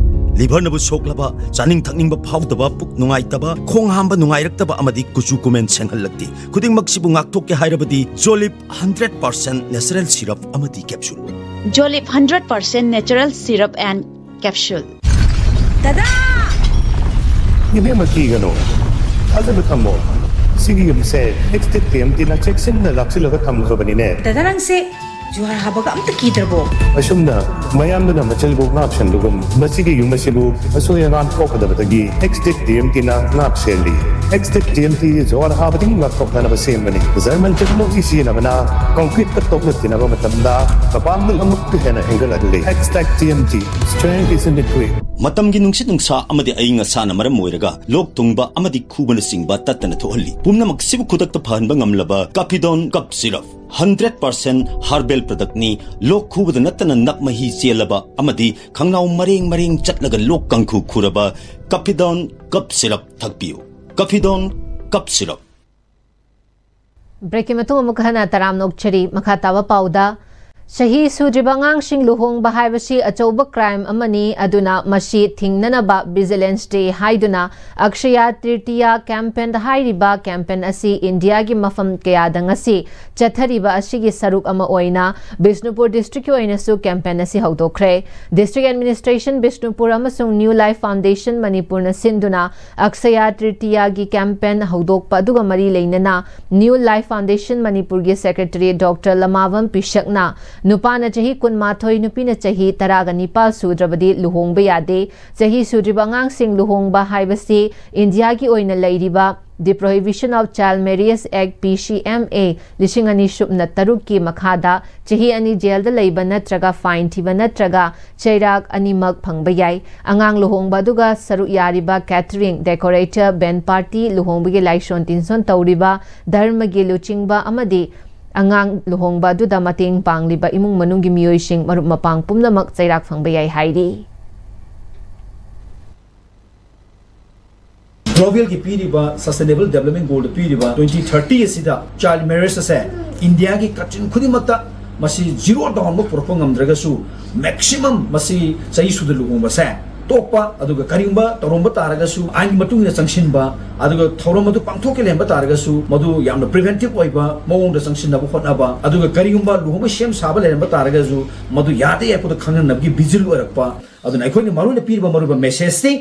ꯂꯤꯚꯔꯅꯕꯨ ꯁꯣꯛꯂꯕ, ꯆꯥꯅꯤꯡ ꯊꯛꯅꯤꯡꯕ ꯐꯥꯎꯗꯕ, ꯄꯨꯛ ꯅꯨꯡꯉꯥꯏꯇꯕ, ꯈꯣꯡ ꯍꯥꯝꯕ ꯅꯨꯡꯉꯥꯏꯔꯛꯇꯕ ꯑꯃꯗꯤ ꯀꯨꯆꯨ ꯀꯨꯃꯦꯟ ꯁꯦꯡꯍꯜꯂꯛꯇꯦ꯫ ꯈꯨꯗꯤꯡꯃꯛꯁꯤꯕꯨ ꯉꯥꯛꯊꯣꯛꯀꯦ ꯍꯥꯏꯔꯕꯗꯤ ꯖꯣꯂꯤꯞ ꯍꯟꯗ꯭ꯔꯦꯠ ꯄꯥꯔꯁꯦꯟ ꯅꯦꯆꯔꯦꯜ ꯁꯤꯔꯞ ꯑꯃꯗꯤ capsule. Jolip hundred percent natural syrup and capsule. ꯗꯗꯥ! ꯏꯕꯦꯝꯃ, ꯀꯤꯒꯅꯨ, ꯊꯥꯖꯕ ꯊꯝꯃꯣ꯫ ꯁꯤꯒꯤ ꯌꯨꯝꯁꯦ ꯑꯦꯛꯁꯇꯦꯛ ꯇꯤ ꯑꯦꯝ ꯇꯤꯅ ꯆꯦꯛꯁꯤꯟꯅ ꯂꯥꯛꯁꯤꯜꯂꯒ ꯊꯝꯈ꯭ꯔꯕꯅꯤꯅꯦ꯫ ꯗꯗꯥ, ꯅꯪꯁꯦ ꯖꯨꯍꯥꯔ ꯍꯥꯕꯒ ꯑꯝꯇ ꯀꯤꯗ꯭ꯔꯕꯣ? ꯑꯁꯨꯝꯅ ꯃꯌꯥꯝꯗꯨꯅ ꯃꯆꯜꯕꯨ ꯉꯥꯛ ꯁꯦꯟꯕꯒꯨꯝ, ꯃꯁꯤꯒꯤ ꯌꯨꯝ ꯑꯁꯤꯕꯨ ꯑꯁꯣꯏ ꯑꯉꯥꯝ ꯊꯣꯛꯀꯗꯕꯗꯒꯤ ꯑꯦꯛꯁꯇꯦꯛ ꯇꯤ ꯑꯦꯝ ꯇꯤꯅ ꯉꯥꯛ ꯁꯦꯜꯂꯤ꯫ ꯑꯦꯛꯁꯇꯦꯛ ꯇꯤ ꯑꯦꯝ ꯇꯤ ꯖꯨꯍꯥꯔ ꯍꯥꯕꯗꯒꯤ ꯉꯥꯛꯊꯣꯛꯅꯅꯕ ꯁꯦꯝꯕꯅꯤ꯫ ꯖꯔꯃꯟ ꯇꯦꯛꯅꯣꯂꯣꯖꯤ ꯁꯤꯖꯤꯟꯅꯕꯅ ꯀꯪꯀ꯭ꯔꯤꯠꯀ ꯇꯣꯛꯅ ꯇꯤꯟꯅꯕ ꯃꯇꯝꯗ ꯃꯄꯥꯡꯒꯜ ꯑꯃꯨꯛꯀ ꯍꯦꯟꯅ ꯍꯦꯟꯒꯠꯍꯜꯂꯤ꯫ ꯑꯦꯛꯁꯇꯦꯛ T M T, strength is in the grip. ꯃꯇꯝꯒꯤ ꯅꯨꯡꯁꯤꯠ ꯅꯨꯡꯁꯥ ꯑꯃꯗꯤ ꯑꯏꯪ ꯑꯁꯥꯅ ꯃꯔꯝ ꯑꯣꯏꯔꯒ ꯂꯣꯛ ꯊꯨꯡꯕ ꯑꯃꯗꯤ ꯈꯨꯕꯅꯆꯤꯡꯕ ꯇꯠꯇꯅ ꯊꯣꯛꯍꯜꯂꯤ꯫ ꯄꯨꯝꯅꯃꯛꯁꯤꯕꯨ ꯈꯨꯗꯛꯇ ꯐꯍꯟꯕ ꯉꯝꯂꯕ ꯀꯥꯐꯤꯗꯣꯟ cup syrup. Hundred percent herbal ꯄ꯭ꯔꯗꯛꯅꯤ꯫ ꯂꯣꯛ ꯈꯨꯕꯗ ꯅꯠꯇꯅ ꯅꯞ ꯃꯍꯤ ꯆꯦꯜꯂꯕ ꯑꯃꯗꯤ ꯈꯪꯅꯥꯎ ꯃꯔꯦꯡ ꯃꯔꯦꯡ ꯆꯠꯂꯒ ꯂꯣꯛ ꯀꯥꯡꯈꯨ ꯈꯨꯔꯕ ꯀꯥꯐꯤꯗꯣꯟ ꯀꯞ ꯁꯤꯔꯞ ꯊꯛꯄꯤꯌꯨ꯫ ꯀꯥꯐꯤꯗꯣꯟ cup syrup. ꯕ꯭ꯔꯦꯛꯀꯤ ꯃꯇꯨꯡ ꯑꯃꯨꯛ ꯍꯟꯅ ꯇꯔꯥꯝꯅ ꯑꯣꯛꯆꯔꯤ꯫ ꯃꯈꯥ ꯇꯥꯕ ꯄꯥꯎꯗ, ꯆꯍꯤ ꯁꯨꯗ꯭ꯔꯤꯕ ꯑꯉꯥꯡꯁꯤꯡ ꯂꯨꯍꯣꯡꯕ ꯍꯥꯏꯕꯁꯤ ꯑꯆꯧꯕ ꯀ꯭ꯔꯥꯏꯝ ꯑꯃꯅꯤ, ꯑꯗꯨꯅ ꯃꯁꯤ ꯊꯤꯡꯅꯅꯕ ꯚꯤꯖꯤꯂꯦꯟꯁ ꯗꯦ ꯍꯥꯏꯗꯨꯅ ꯑꯛꯁꯌꯥ ꯇ꯭ꯔꯤꯇꯤꯌꯥ ꯀꯦꯝꯄꯦꯟ ꯍꯥꯏꯔꯤꯕ ꯀꯦꯝꯄꯦꯟ ꯑꯁꯤ ꯏꯟꯗꯤꯌꯥꯒꯤ ꯃꯐꯝ ꯀꯌꯥꯗ ꯉꯁꯤ ꯆꯠꯊꯔꯤꯕ ꯑꯁꯤꯒꯤ ꯁꯔꯨꯛ ꯑꯃ ꯑꯣꯏꯅ ꯕꯤꯁꯅꯨꯄꯨꯔ ꯗꯤꯁꯇ꯭ꯔꯤꯛꯀꯤ ꯑꯣꯏꯅꯁꯨ ꯀꯦꯝꯄꯦꯟ ꯑꯁꯤ ꯍꯧꯗꯣꯛꯈ꯭ꯔꯦ꯫ ꯗꯤꯁꯇ꯭ꯔꯤꯛ ꯑꯦꯗꯃꯤꯅꯤꯁꯇ꯭ꯔꯦꯁꯟ ꯕꯤꯁꯅꯨꯄꯨꯔ ꯑꯃꯁꯨꯡ ꯅ꯭ꯌꯨ ꯂꯥꯏꯐ ꯐꯥꯎꯟꯗꯦꯁꯟ ꯃꯅꯤꯄꯨꯔꯅ ꯁꯤꯟꯗꯨꯅ ꯑꯛꯁꯌꯥ ꯇ꯭ꯔꯤꯇꯤꯌꯥꯒꯤ ꯀꯦꯝꯄꯦꯟ ꯍꯧꯗꯣꯛꯄ ꯑꯗꯨꯒ ꯃꯔꯤ ꯂꯩꯅꯅ ꯅ꯭ꯌꯨ ꯂꯥꯏꯐ ꯐꯥꯎꯟꯗꯦꯁꯟ ꯃꯅꯤꯄꯨꯔꯒꯤ ꯁꯦꯀ꯭ꯔꯦꯇꯔꯤ ꯗꯣꯛꯇꯔ ꯂꯃꯥꯕꯝ ꯄꯤꯁꯛꯅ ꯅꯨꯄꯥꯅ ꯆꯍꯤ ꯀꯨꯟꯃꯥꯊꯣꯏ, ꯅꯨꯄꯤꯅ ꯆꯍꯤ ꯇꯔꯥꯒ ꯅꯤꯄꯥꯜ ꯁꯨꯗ꯭ꯔꯕꯗꯤ ꯂꯨꯍꯣꯡꯕ ꯌꯥꯗꯦ꯫ ꯆꯍꯤ ꯁꯨꯗ꯭ꯔꯤꯕ ꯑꯉꯥꯡꯁꯤꯡ ꯂꯨꯍꯣꯡꯕ ꯍꯥꯏꯕꯁꯤ ꯏꯟꯗꯤꯌꯥꯒꯤ ꯑꯣꯏꯅ ꯂꯩꯔꯤꯕ The Prohibition of Child Marriage Act, P C M A, ꯂꯤꯁꯤꯡ ꯑꯅꯤ ꯁꯨꯞꯅ ꯇꯔꯨꯛꯀꯤ ꯃꯈꯥꯗ ꯆꯍꯤ ꯑꯅꯤ ꯖꯦꯜꯗ ꯂꯩꯕ ꯅꯠꯇ꯭ꯔꯒ ꯐꯥꯏꯟ ꯊꯤꯕ ꯅꯠꯇ꯭ꯔꯒ ꯆꯩꯔꯥꯛ ꯑꯅꯤꯃꯛ ꯐꯪꯕ ꯌꯥꯏ꯫ ꯑꯉꯥꯡ ꯂꯨꯍꯣꯡꯕ ꯑꯗꯨꯒ ꯁꯔꯨꯛ ꯌꯥꯔꯤꯕ ꯀꯦꯇꯔꯤꯡ, ꯗꯦꯀꯣꯔꯦꯇꯔ, ꯕꯦꯟ ꯄꯥꯔꯇꯤ, ꯂꯨꯍꯣꯡꯕꯒꯤ ꯂꯥꯏꯁꯣꯟ ꯇꯤꯟꯁꯣꯟ ꯇꯧꯔꯤꯕ, ꯙꯔꯃꯒꯤ ꯂꯨꯆꯤꯡꯕ ꯑꯃꯗꯤ ꯑꯉꯥꯡ ꯂꯨꯍꯣꯡꯕ ꯑꯗꯨꯗ ꯃꯇꯦꯡ ꯄꯥꯡꯂꯤꯕ ꯏꯃꯨꯡ ꯃꯅꯨꯡꯒꯤ ꯃꯤꯑꯣꯏꯁꯤꯡ, ꯃꯔꯨꯞ ꯃꯄꯥꯡ ꯄꯨꯝꯅꯃꯛ ꯆꯩꯔꯥꯛ ꯐꯪꯕ ꯌꯥꯏ ꯍꯥꯏꯔꯤ꯫ ꯒ꯭ꯂꯣꯕꯦꯜꯒꯤ ꯄꯤꯔꯤꯕ ꯁꯁꯇꯦꯅꯦꯕꯜ ꯗꯦꯕꯂꯞꯃꯦꯟ ꯒꯣꯜꯗ ꯄꯤꯔꯤꯕ ꯇ꯭ꯋꯦꯟꯇꯤ ꯊꯥꯔꯇꯤ ꯑꯁꯤꯗ ꯆꯥꯏꯜ ꯃꯦꯔꯦꯖ ꯑꯁꯦ ꯏꯟꯗꯤꯌꯥꯒꯤ ꯀꯟꯇ꯭ꯔꯤ ꯈꯨꯗꯤꯡꯃꯛꯇ ꯃꯁꯤ ꯖꯤꯔꯣ ꯗꯥꯎꯟꯃꯛ ꯄꯨꯔꯛꯄ ꯉꯝꯗ꯭ꯔꯒꯁꯨ, ꯃꯦꯛꯁꯤꯃꯝ ꯃꯁꯤ ꯆꯍꯤ ꯁꯨꯗ ꯂꯨꯍꯣꯡꯕꯁꯦ ꯇꯣꯛꯄ, ꯑꯗꯨꯒ ꯀꯔꯤꯒꯨꯝꯕ ꯇꯧꯔꯝꯕ ꯇꯥꯔꯒꯁꯨ ꯑꯥꯏꯟꯒꯤ ꯃꯇꯨꯡ ꯏꯟꯅ ꯆꯪꯁꯤꯟꯕ, ꯑꯗꯨꯒ ꯊꯧꯔꯝ ꯑꯗꯨ ꯄꯥꯡꯊꯣꯛꯀꯦ ꯂꯩꯔꯝꯕ ꯇꯥꯔꯒꯁꯨ ꯃꯗꯨ ꯌꯥꯝꯅ preventive ꯑꯣꯏꯕ ꯃꯑꯣꯡꯗ ꯆꯪꯁꯤꯟꯅꯕ ꯍꯣꯠꯅꯕ, ꯑꯗꯨꯒ ꯀꯔꯤꯒꯨꯝꯕ ꯂꯨꯍꯣꯡꯕ ꯁꯦꯝ ꯁꯥꯕ ꯂꯩꯔꯝꯕ ꯇꯥꯔꯒꯁꯨ ꯃꯗꯨ ꯌꯥꯗꯦ ꯍꯥꯏꯕꯗꯨ ꯈꯪꯍꯟꯅꯕꯒꯤ vigil ꯑꯣꯏꯔꯛꯄ꯫ ꯑꯗꯨꯅ ꯑꯩꯈꯣꯏꯅ ꯃꯔꯨꯑꯣꯏꯅ ꯄꯤꯔꯤꯕ ꯃꯔꯨꯑꯣꯏꯕ message T,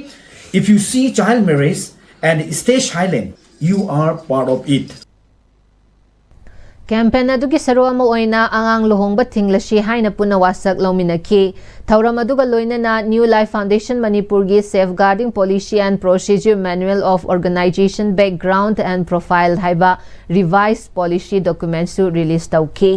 if you see child marriage and stay silent, you are part of it. Campaign ꯑꯗꯨꯒꯤ ꯁꯔꯨꯛ ꯑꯃ ꯑꯣꯏꯅ ꯑꯉꯥꯡ ꯂꯨꯍꯣꯡꯕ ꯊꯤꯡꯂꯁꯤ ꯍꯥꯏꯅ ꯄꯨꯟꯅ ꯋꯥꯁꯛ ꯂꯧꯃꯤꯟꯅꯈꯤ꯫ ꯊꯧꯔꯝ ꯑꯗꯨꯒ ꯂꯣꯏꯅꯅ New Life Foundation ꯃꯅꯤꯄꯨꯔꯒꯤ Safeguarding Policy and Procedure Manual of Organization Background and Profile ꯍꯥꯏꯕ revised policy document ꯁꯨ release ꯇꯧꯈꯤ꯫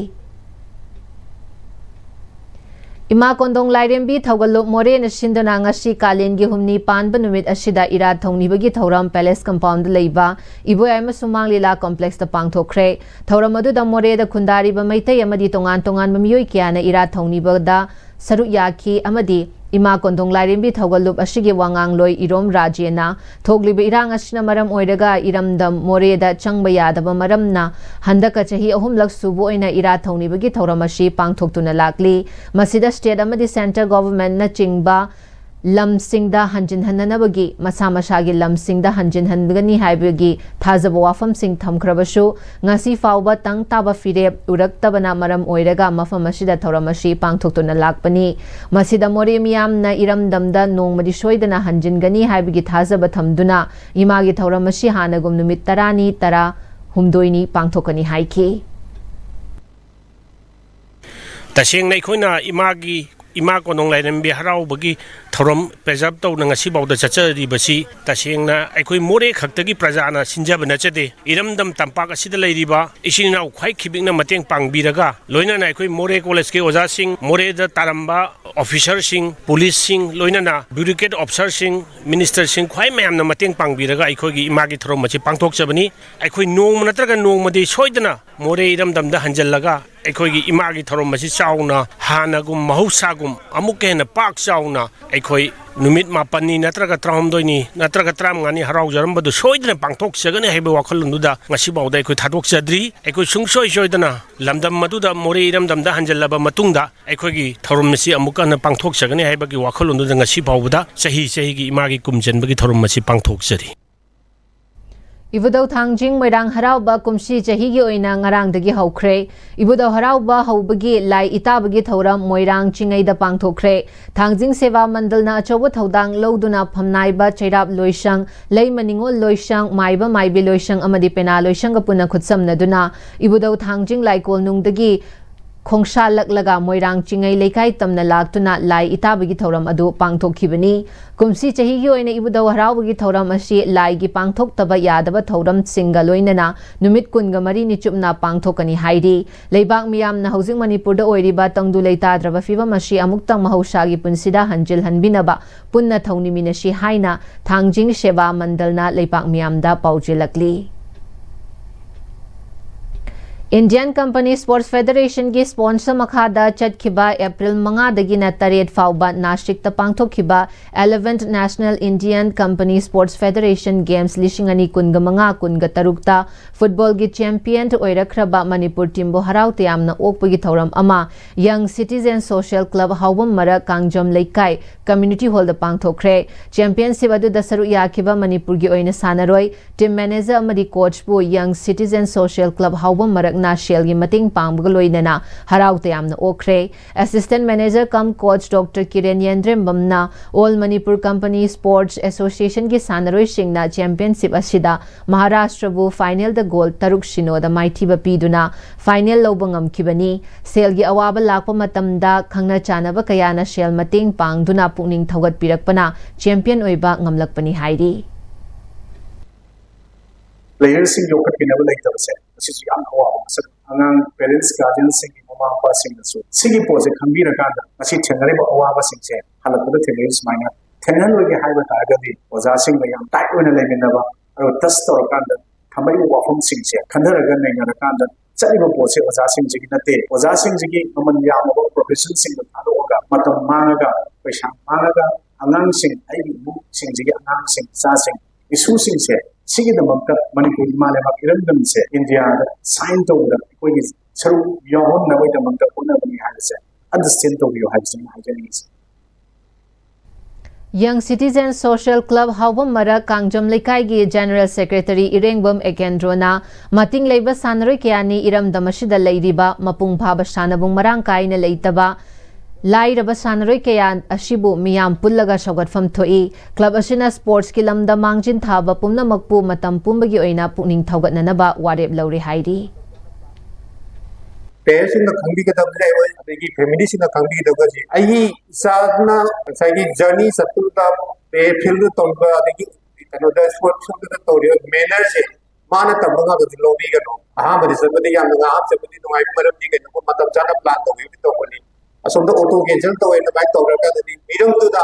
ꯏꯃꯥ ꯀꯣꯟꯗꯣꯡ ꯂꯥꯏꯔꯦꯝꯕꯤ ꯊꯧꯒꯜꯂꯨꯞ ꯃꯣꯔꯦꯅ ꯁꯤꯟꯗꯨꯅ ꯉꯁꯤ ꯀꯥꯂꯦꯟꯒꯤ ꯍꯨꯝꯅꯤ ꯄꯥꯟꯕ ꯅꯨꯃꯤꯠ ꯑꯁꯤꯗ ꯏꯔꯥꯠ ꯊꯧꯅꯤꯕꯒꯤ ꯊꯧꯔꯝ Palace Compound ꯗ ꯂꯩꯕ ꯏꯕꯣꯌꯥꯏꯃ ꯁꯨꯃꯥꯡ ꯂꯤꯂꯥ complex ꯇ ꯄꯥꯡꯊꯣꯛꯈ꯭ꯔꯦ꯫ ꯊꯧꯔꯝ ꯑꯗꯨꯗ ꯃꯣꯔꯦꯗ ꯈꯨꯟꯗꯥꯔꯤꯕ ꯃꯩꯇꯩ ꯑꯃꯗꯤ ꯇꯣꯉꯥꯟ ꯇꯣꯉꯥꯟꯕ ꯃꯤꯑꯣꯏ ꯀꯌꯥꯅ ꯏꯔꯥꯠ ꯊꯧꯅꯤꯕꯗ ꯁꯔꯨꯛ ꯌꯥꯈꯤ ꯑꯃꯗꯤ ꯏꯃꯥ ꯀꯣꯟꯗꯣꯡ ꯂꯥꯏꯔꯦꯝꯕꯤ ꯊꯧꯒꯜꯂꯨꯞ ꯑꯁꯤꯒꯤ ꯋꯥꯉꯥꯡꯂꯣꯏ ꯏꯔꯣꯝ ꯔꯥꯖꯦꯅ ꯊꯣꯛꯂꯤꯕ ꯏꯔꯥꯡ ꯑꯁꯤꯅ ꯃꯔꯝ ꯑꯣꯏꯔꯒ ꯏꯔꯝꯗꯝ ꯃꯣꯔꯦꯗ ꯆꯪꯕ ꯌꯥꯗꯕ ꯃꯔꯝꯅ ꯍꯟꯗꯛꯀ ꯆꯍꯤ ꯑꯍꯨꯝꯂꯛ ꯁꯨꯕ ꯑꯣꯏꯅ ꯏꯔꯥꯠ ꯊꯧꯅꯤꯕꯒꯤ ꯊꯧꯔꯝ ꯑꯁꯤ ꯄꯥꯡꯊꯣꯛꯇꯨꯅ ꯂꯥꯛꯂꯤ꯫ ꯃꯁꯤꯗ state ꯑꯃꯗꯤ centre government ꯅꯆꯤꯡꯕ ꯂꯝꯁꯤꯡꯗ ꯍꯟꯖꯤꯟꯍꯟꯅꯅꯕꯒꯤ ꯃꯁꯥ ꯃꯁꯥꯒꯤ ꯂꯝꯁꯤꯡꯗ ꯍꯟꯖꯤꯟꯍꯟꯒꯅꯤ ꯍꯥꯏꯕꯒꯤ ꯊꯥꯖꯕ ꯋꯥꯐꯝꯁꯤꯡ ꯊꯝꯈ꯭ꯔꯕꯁꯨ, ꯉꯁꯤ ꯐꯥꯎꯕ ꯇꯪ ꯇꯥꯕ ꯐꯤꯔꯦꯞ ꯎꯔꯛꯇꯕꯅ ꯃꯔꯝ ꯑꯣꯏꯔꯒ ꯃꯐꯝ ꯑꯁꯤꯗ ꯊꯧꯔꯝ ꯑꯁꯤ ꯄꯥꯡꯊꯣꯛꯇꯨꯅ ꯂꯥꯛꯄꯅꯤ꯫ ꯃꯁꯤꯗ ꯃꯣꯔꯦ ꯃꯤꯌꯥꯝꯅ ꯏꯔꯝꯗꯝꯗ ꯅꯣꯡꯃꯗꯤ ꯁꯣꯏꯗꯅ ꯍꯟꯖꯤꯟꯒꯅꯤ ꯍꯥꯏꯕꯒꯤ ꯊꯥꯖꯕ ꯊꯝꯗꯨꯅ ꯏꯃꯥꯒꯤ ꯊꯧꯔꯝ ꯑꯁꯤ ꯍꯥꯟꯅꯒꯨꯝ ꯅꯨꯃꯤꯠ ꯇꯔꯥꯅꯤ, ꯇꯔꯥꯍꯨꯝꯗꯣꯏꯅꯤ ꯄꯥꯡꯊꯣꯛꯀꯅꯤ ꯍꯥꯏꯈꯤ꯫ ꯇꯁꯦꯡꯅ ꯑꯩꯈꯣꯏꯅ ꯏꯃꯥꯒꯤ, ꯏꯃꯥ ꯀꯣꯟꯗꯣꯡ ꯂꯥꯏꯔꯦꯝꯕꯤ ꯍꯔꯥꯎꯕꯒꯤ ꯊꯧꯔꯝ preserve ꯇꯧꯅ ꯉꯁꯤꯐꯥꯎꯗ ꯆꯠꯆꯔꯤꯕꯁꯤ ꯇꯁꯦꯡꯅ ꯑꯩꯈꯣꯏ ꯃꯣꯔꯦ ꯈꯛꯇꯒꯤ ꯄ꯭ꯔꯖꯥꯅ ꯁꯤꯟꯖꯕ ꯅꯠꯆꯗꯦ꯫ ꯏꯔꯝꯗꯝ ꯇꯝꯄꯥꯛ ꯑꯁꯤꯗ ꯂꯩꯔꯤꯕ ꯏꯆꯤꯟ ꯏꯅꯥꯎ ꯈ꯭ꯋꯥꯏ ꯈꯤꯕꯤꯛꯅ ꯃꯇꯦꯡ ꯄꯥꯡꯕꯤꯔꯒ, ꯂꯣꯏꯅꯅ ꯑꯩꯈꯣꯏ ꯃꯣꯔꯦ ꯀꯣꯂꯦꯖꯀꯤ ꯑꯣꯖꯥꯁꯤꯡ, ꯃꯣꯔꯦꯗ ꯇꯥꯔꯝꯕ officer ꯁꯤꯡ, police ꯁꯤꯡ, ꯂꯣꯏꯅꯅ bureaucrat officer ꯁꯤꯡ, minister ꯁꯤꯡ ꯈ꯭ꯋꯥꯏ ꯃꯌꯥꯝꯅ ꯃꯇꯦꯡ ꯄꯥꯡꯕꯤꯔꯒ ꯑꯩꯈꯣꯏꯒꯤ ꯏꯃꯥꯒꯤ ꯊꯧꯔꯝ ꯑꯁꯤ ꯄꯥꯡꯊꯣꯛꯆꯕꯅꯤ꯫ ꯑꯩꯈꯣꯏ ꯅꯣꯡꯃ ꯅꯠꯇ꯭ꯔꯒ ꯅꯣꯡꯃꯗꯤ ꯁꯣꯏꯗꯅ ꯃꯣꯔꯦ ꯏꯔꯝꯗꯝꯗ ꯍꯟꯖꯤꯜꯂꯒ ꯑꯩꯈꯣꯏꯒꯤ ꯏꯃꯥꯒꯤ ꯊꯧꯔꯝ ꯑꯁꯤ ꯆꯥꯎꯅ, ꯍꯥꯟꯅꯒꯨꯝ ꯃꯍꯧꯁꯥꯒꯨꯝ ꯑꯃꯨꯛꯀ ꯍꯦꯟꯅ ꯄꯥꯛ ꯆꯥꯎꯅ ꯑꯩꯈꯣꯏ ꯅꯨꯃꯤꯠ ꯃꯥꯄꯟꯅꯤ ꯅꯠꯇ꯭ꯔꯒ ꯇꯔꯥꯍꯨꯝꯗꯣꯏꯅꯤ ꯅꯠꯇ꯭ꯔꯒ ꯇꯔꯥꯃꯉꯥꯅꯤ ꯍꯔꯥꯎꯖꯔꯝꯕꯗꯨ ꯁꯣꯏꯗꯅ ꯄꯥꯡꯊꯣꯛꯆꯒꯅꯤ ꯍꯥꯏꯕ ꯋꯥꯈꯜꯂꯣꯟꯗꯨꯗ ꯉꯁꯤꯐꯥꯎꯗ ꯑꯩꯈꯣꯏ ꯊꯥꯗꯣꯛꯆꯗ꯭ꯔꯤ꯫ ꯑꯩꯈꯣꯏ ꯁꯨꯡꯁꯣꯏ ꯁꯣꯏꯗꯅ ꯂꯝꯗꯝ ꯑꯗꯨꯗ, ꯃꯣꯔꯦ ꯏꯔꯝꯗꯝꯗ ꯍꯟꯖꯜꯂꯕ ꯃꯇꯨꯡꯗ ꯑꯩꯈꯣꯏꯒꯤ ꯊꯧꯔꯝ ꯑꯁꯤ ꯑꯃꯨꯛꯀ ꯍꯟꯅ ꯄꯥꯡꯊꯣꯛꯆꯒꯅꯤ ꯍꯥꯏꯕꯒꯤ ꯋꯥꯈꯜꯂꯣꯟꯗꯨꯗ ꯉꯁꯤ ꯐꯥꯎꯕꯗ ꯆꯍꯤ ꯆꯍꯤꯒꯤ ꯏꯃꯥꯒꯤ ꯀꯨꯝ ꯆꯟꯕꯒꯤ ꯊꯧꯔꯝ ꯑꯁꯤ ꯄꯥꯡꯊꯣꯛꯆꯔꯤ꯫ ꯏꯕꯨꯙꯧ ꯊꯥꯡꯖꯤꯡ ꯃꯣꯏꯔꯥꯡ ꯍꯔꯥꯎꯕ ꯀꯨꯝꯁꯤ ꯆꯍꯤꯒꯤ ꯑꯣꯏꯅ ꯉꯔꯥꯡꯗꯒꯤ ꯍꯧꯈ꯭ꯔꯦ꯫ ꯏꯕꯨꯙꯧ ꯍꯔꯥꯎꯕ ꯍꯧꯕꯒꯤ ꯂꯥꯏ ꯏꯇꯥꯕꯒꯤ ꯊꯧꯔꯝ ꯃꯣꯏꯔꯥꯡ ꯆꯤꯡꯉꯩꯗ ꯄꯥꯡꯊꯣꯛꯈ꯭ꯔꯦ꯫ ꯊꯥꯡꯖꯤꯡ ꯁꯦꯕꯥ ꯃꯟꯗꯜꯅ ꯑꯆꯧꯕ ꯊꯧꯗꯥꯡ ꯂꯧꯗꯨꯅ ꯐꯝꯅꯥꯏꯕ ꯆꯩꯔꯥꯞ ꯂꯣꯏꯁꯪ, ꯂꯩꯃ ꯅꯤꯉꯣꯜ ꯂꯣꯏꯁꯪ, ꯃꯥꯏꯕ ꯃꯥꯏꯕꯤ ꯂꯣꯏꯁꯪ ꯑꯃꯗꯤ ꯄꯦꯅꯥ ꯂꯣꯏꯁꯪꯒ ꯄꯨꯟꯅ ꯈꯨꯠꯁꯝꯅꯗꯨꯅ ꯏꯕꯨꯙꯧ ꯊꯥꯡꯖꯤꯡ ꯂꯥꯏꯀꯣꯜꯅꯨꯡꯗꯒꯤ ꯈꯣꯡꯁꯥꯜꯂꯛꯂꯒ ꯃꯣꯏꯔꯥꯡ ꯆꯤꯡꯉꯩ ꯂꯩꯀꯥꯏ ꯇꯝꯅ ꯂꯥꯛꯇꯨꯅ ꯂꯥꯏ ꯏꯇꯥꯕꯒꯤ ꯊꯧꯔꯝ ꯑꯗꯨ ꯄꯥꯡꯊꯣꯛꯈꯤꯕꯅꯤ꯫ ꯀꯨꯝꯁꯤ ꯆꯍꯤꯒꯤ ꯑꯣꯏꯅ ꯏꯕꯨꯙꯧ ꯍꯔꯥꯎꯕꯒꯤ ꯊꯧꯔꯝ ꯑꯁꯤ ꯂꯥꯏꯒꯤ ꯄꯥꯡꯊꯣꯛꯇꯕ ꯌꯥꯗꯕ ꯊꯧꯔꯝꯁꯤꯡꯒ ꯂꯣꯏꯅꯅ ꯅꯨꯃꯤꯠ ꯀꯨꯟꯒ ꯃꯔꯤꯅꯤ ꯆꯨꯞꯅ ꯄꯥꯡꯊꯣꯛꯀꯅꯤ ꯍꯥꯏꯔꯤ꯫ ꯂꯩꯕꯥꯛ ꯃꯤꯌꯥꯝꯅ ꯍꯧꯖꯤꯛ ꯃꯅꯤꯄꯨꯔꯗ ꯑꯣꯏꯔꯤꯕ ꯇꯪꯗꯨ ꯂꯩꯇꯥꯗ꯭ꯔꯕ ꯐꯤꯕꯝ ꯑꯁꯤ ꯑꯃꯨꯛꯇꯪ ꯃꯍꯧꯁꯥꯒꯤ ꯄꯨꯟꯁꯤꯗ ꯍꯟꯖꯤꯜꯍꯟꯕꯤꯅꯕ ꯄꯨꯟꯅ ꯊꯧꯅꯤꯃꯤꯟꯅꯁꯤ ꯍꯥꯏꯅ ꯊꯥꯡꯖꯤꯡ ꯁꯦꯕꯥ ꯃꯟꯗꯜꯅ ꯂꯩꯕꯥꯛ ꯃꯤꯌꯥꯝꯗ ꯄꯥꯎꯖꯦꯜꯂꯛꯂꯤ꯫ Indian Company Sports Federationꯒꯤ sponsor ꯃꯈꯥꯗ ꯆꯠꯈꯤꯕ April ꯃꯉꯥꯗꯒꯤꯅ ꯇꯔꯦꯠ ꯐꯥꯎꯕ ꯅꯥꯁꯤꯛꯇ ꯄꯥꯡꯊꯣꯛꯈꯤꯕ eleventh National Indian Company Sports Federation Games ꯂꯤꯁꯤꯡ ꯑꯅꯤ ꯀꯨꯟꯒ ꯃꯉꯥ ꯀꯨꯟꯒ ꯇꯔꯨꯛꯇ footballꯒꯤ champion ꯑꯣꯏꯔꯛꯈ꯭ꯔꯕ ꯃꯅꯤꯄꯨꯔ teamꯕꯨ ꯍꯔꯥꯎ ꯇꯌꯥꯝꯅ ꯑꯣꯛꯄꯒꯤ ꯊꯧꯔꯝ ꯑꯃ Young Citizen Social Club ꯍꯥꯎꯕꯝ ꯃꯔꯛ ꯀꯥꯡꯖꯝ ꯂꯩꯀꯥꯏ community hallꯗ ꯄꯥꯡꯊꯣꯛꯈ꯭ꯔꯦ꯫ Championship ꯑꯗꯨꯗ ꯁꯔꯨꯛ ꯌꯥꯈꯤꯕ ꯃꯅꯤꯄꯨꯔꯒꯤ ꯑꯣꯏꯅ ꯁꯥꯟꯅꯔꯣꯏ, team manager ꯑꯃꯗꯤ coachꯄꯨ Young Citizen Social Club ꯍꯥꯎꯕꯝ ꯃꯔꯛꯅ ꯁꯦꯜꯒꯤ ꯃꯇꯦꯡ ꯄꯥꯡꯕꯒ ꯂꯣꯏꯅꯅ ꯍꯔꯥꯎ ꯇꯌꯥꯝꯅ ꯑꯣꯛꯈ꯭ꯔꯦ꯫ Assistant manager cum coach Doctor ꯀꯤꯔꯦꯟ ꯌꯦꯟꯗ꯭ꯔꯦꯝꯕꯝꯅ All Manipur Company Sports Associationꯒꯤ ꯁꯥꯟꯅꯔꯣꯏꯁꯤꯡꯅ championship ꯑꯁꯤꯗ ꯃꯍꯥꯔꯥꯁꯇ꯭ꯔꯕꯨ finalꯗ goal ꯇꯔꯨꯛ ꯁꯤꯅꯣꯗ ꯃꯥꯏꯊꯤꯕ ꯄꯤꯗꯨꯅ final ꯂꯧꯕ ꯉꯝꯈꯤꯕꯅꯤ꯫ ꯁꯦꯜꯒꯤ ꯑꯋꯥꯕ ꯂꯥꯛꯄ ꯃꯇꯝꯗ ꯈꯪꯅ ꯆꯥꯟꯅꯕ ꯀꯌꯥꯅ ꯁꯦꯜ ꯃꯇꯦꯡ ꯄꯥꯡꯗꯨꯅ ꯄꯨꯛꯅꯤꯡ ꯊꯧꯒꯠꯄꯤꯔꯛꯄꯅ champion ꯑꯣꯏꯕ ꯉꯝꯂꯛꯄꯅꯤ ꯍꯥꯏꯔꯤ꯫ Playerꯁꯤꯡ ꯌꯣꯛꯈꯠꯄꯤꯅꯕ ꯂꯩꯇꯕꯁꯦ, ꯃꯁꯤꯁꯨ ꯌꯥꯝꯅ ꯑꯋꯥꯕ ꯃꯁꯛ꯫ ꯑꯉꯥꯡ parents, guardianꯁꯤꯡꯒꯤ, ꯃꯃꯥ ꯃꯄꯥꯁꯤꯡꯅꯁꯨ ꯁꯤꯒꯤ ꯄꯣꯠꯁꯦ ꯈꯪꯕꯤꯔꯀꯥꯟꯗ ꯃꯁꯤ ꯊꯦꯡꯅꯔꯤꯕ ꯑꯋꯥꯕꯁꯤꯡꯁꯦ ꯍꯜꯂꯛꯄꯗ ꯊꯦꯡꯅꯔꯤꯕ ꯁꯨꯃꯥꯏꯅ ꯊꯦꯡꯅꯍꯜꯂꯣꯏꯒꯦ ꯍꯥꯏꯕ ꯇꯥꯔꯒꯗꯤ ꯑꯣꯖꯥꯁꯤꯡꯒ ꯌꯥꯝ tight ꯑꯣꯏꯅ ꯂꯩꯃꯤꯟꯅꯕ, ꯑꯗꯨꯒ touch ꯇꯧꯔꯀꯥꯟꯗ ꯊꯝꯃꯛꯏꯕ ꯋꯥꯐꯝꯁꯤꯡꯁꯦ ꯈꯟꯊꯔꯒ ꯅꯩꯅꯔꯀꯥꯟꯗ ꯆꯠꯂꯤꯕ ꯄꯣꯠꯁꯦ ꯑꯣꯖꯥꯁꯤꯡꯁꯤꯒꯤ ꯅꯠꯇꯦ꯫ ꯑꯣꯖꯥꯁꯤꯡꯁꯤꯒꯤ ꯃꯃꯜ ꯌꯥꯝꯂꯕ professionꯁꯤꯡꯗ ꯊꯥꯗꯣꯛꯑꯒ ꯃꯇꯝ ꯃꯥꯡꯉꯒ ꯄꯩꯁꯥ ꯃꯥꯡꯉꯒ ꯑꯉꯥꯡꯁꯤꯡ, ꯑꯩꯒꯤ ꯏꯃꯨꯡꯁꯤꯡꯁꯤꯒꯤ ꯑꯉꯥꯡꯁꯤꯡ, ꯏꯆꯥꯁꯤꯡ, ꯏꯁꯨꯁꯤꯡꯁꯦ ꯁꯤꯒꯤꯗꯃꯛꯇ ꯃꯅꯤꯄꯨꯔ ꯏꯃꯥ ꯂꯩꯕꯥꯛ ꯏꯔꯝꯗꯝꯁꯦ ꯏꯟꯗꯤꯌꯥꯗ sign ꯇꯧꯕꯗ ꯑꯩꯈꯣꯏꯒꯤ ꯁꯔꯨꯛ ꯌꯥꯎꯍꯟꯅꯕꯒꯤꯗꯃꯛꯇ ꯍꯣꯠꯅꯕꯅꯤ ꯍꯥꯏꯕꯁꯦ understand ꯇꯧꯕꯤꯌꯨ ꯍꯥꯏꯕꯁꯤꯅꯤ ꯍꯥꯏꯖꯅꯤꯡꯉꯤꯁꯦ꯫ Young Citizen Social Club ꯍꯥꯎꯕꯝ ꯃꯔꯛ ꯀꯥꯡꯖꯝ ꯂꯩꯀꯥꯏꯒꯤ General Secretary ꯏꯔꯦꯡꯕꯝ ꯑꯦꯀꯦꯟꯗ꯭ꯔꯣꯅ ꯃꯇꯤꯡ ꯂꯩꯕ ꯁꯥꯟꯅꯔꯣꯏ ꯀꯌꯥꯅꯤ ꯏꯔꯝꯗꯝ ꯑꯁꯤꯗ ꯂꯩꯔꯤꯕ ꯃꯄꯨꯡ ꯐꯥꯕ ꯁꯥꯟꯅꯕꯨꯡ ꯃꯔꯥꯡ ꯀꯥꯏꯅ ꯂꯩꯇꯕ ꯂꯥꯏꯔꯕ ꯁꯥꯟꯅꯔꯣꯏ ꯀꯌꯥ ꯑꯁꯤꯕꯨ ꯃꯤꯌꯥꯝ ꯄꯨꯜꯂꯒ ꯁꯧꯒꯠꯐꯝ ꯊꯣꯛꯏ꯫ Club ꯑꯁꯤꯅ sportsꯀꯤ ꯂꯝꯗ ꯃꯥꯡꯖꯤꯟ ꯊꯥꯕ ꯄꯨꯝꯅꯃꯛꯄꯨ ꯃꯇꯝ ꯄꯨꯝꯕꯒꯤ ꯑꯣꯏꯅ ꯄꯨꯛꯅꯤꯡ ꯊꯧꯒꯠꯅꯅꯕ ꯋꯥꯔꯦꯞ ꯂꯧꯔꯦ ꯍꯥꯏꯔꯤ꯫ Playerꯁꯤꯡꯅ ꯈꯪꯕꯤꯒꯗꯕꯁꯦ ꯑꯩꯈꯣꯏ ꯑꯗꯒꯤ familyꯁꯤꯡꯅ ꯈꯪꯕꯤꯒꯗꯕꯁꯦ ꯑꯩꯒꯤ ꯏꯆꯥꯗꯨꯅ ꯉꯁꯥꯏꯒꯤ journey ꯆꯠꯄꯗꯨꯗ play fieldꯗ ꯇꯧꯔꯤꯕ ꯑꯗꯒꯤ ꯀꯩꯅꯣꯗ sport fieldꯗ ꯇꯧꯔꯤꯕ mannerꯁꯦ ꯃꯥꯅ ꯇꯝꯕ ꯉꯥꯛꯇꯗꯤ ꯂꯧꯕꯤꯒꯅꯨ꯫ ꯑꯍꯥꯟꯕꯗꯤ ꯆꯠꯄꯗꯤ ꯌꯥꯝꯅ ꯉꯥꯏꯍꯥꯛ ꯆꯠꯄꯗꯤ ꯅꯨꯡꯉꯥꯏꯕ ꯃꯔꯝꯗꯤ ꯀꯩꯅꯣ ꯃꯇꯝ ꯆꯥꯅ plan ꯇꯧꯕꯤꯕꯗꯤ ꯇꯧꯕꯅꯤ꯫ ꯑꯁꯣꯝꯗ auto cancel ꯇꯧꯋꯦ ꯑꯗꯨꯃꯥꯏꯅ ꯇꯧꯔꯒꯗꯤ ꯃꯤꯔꯝꯗꯨꯗ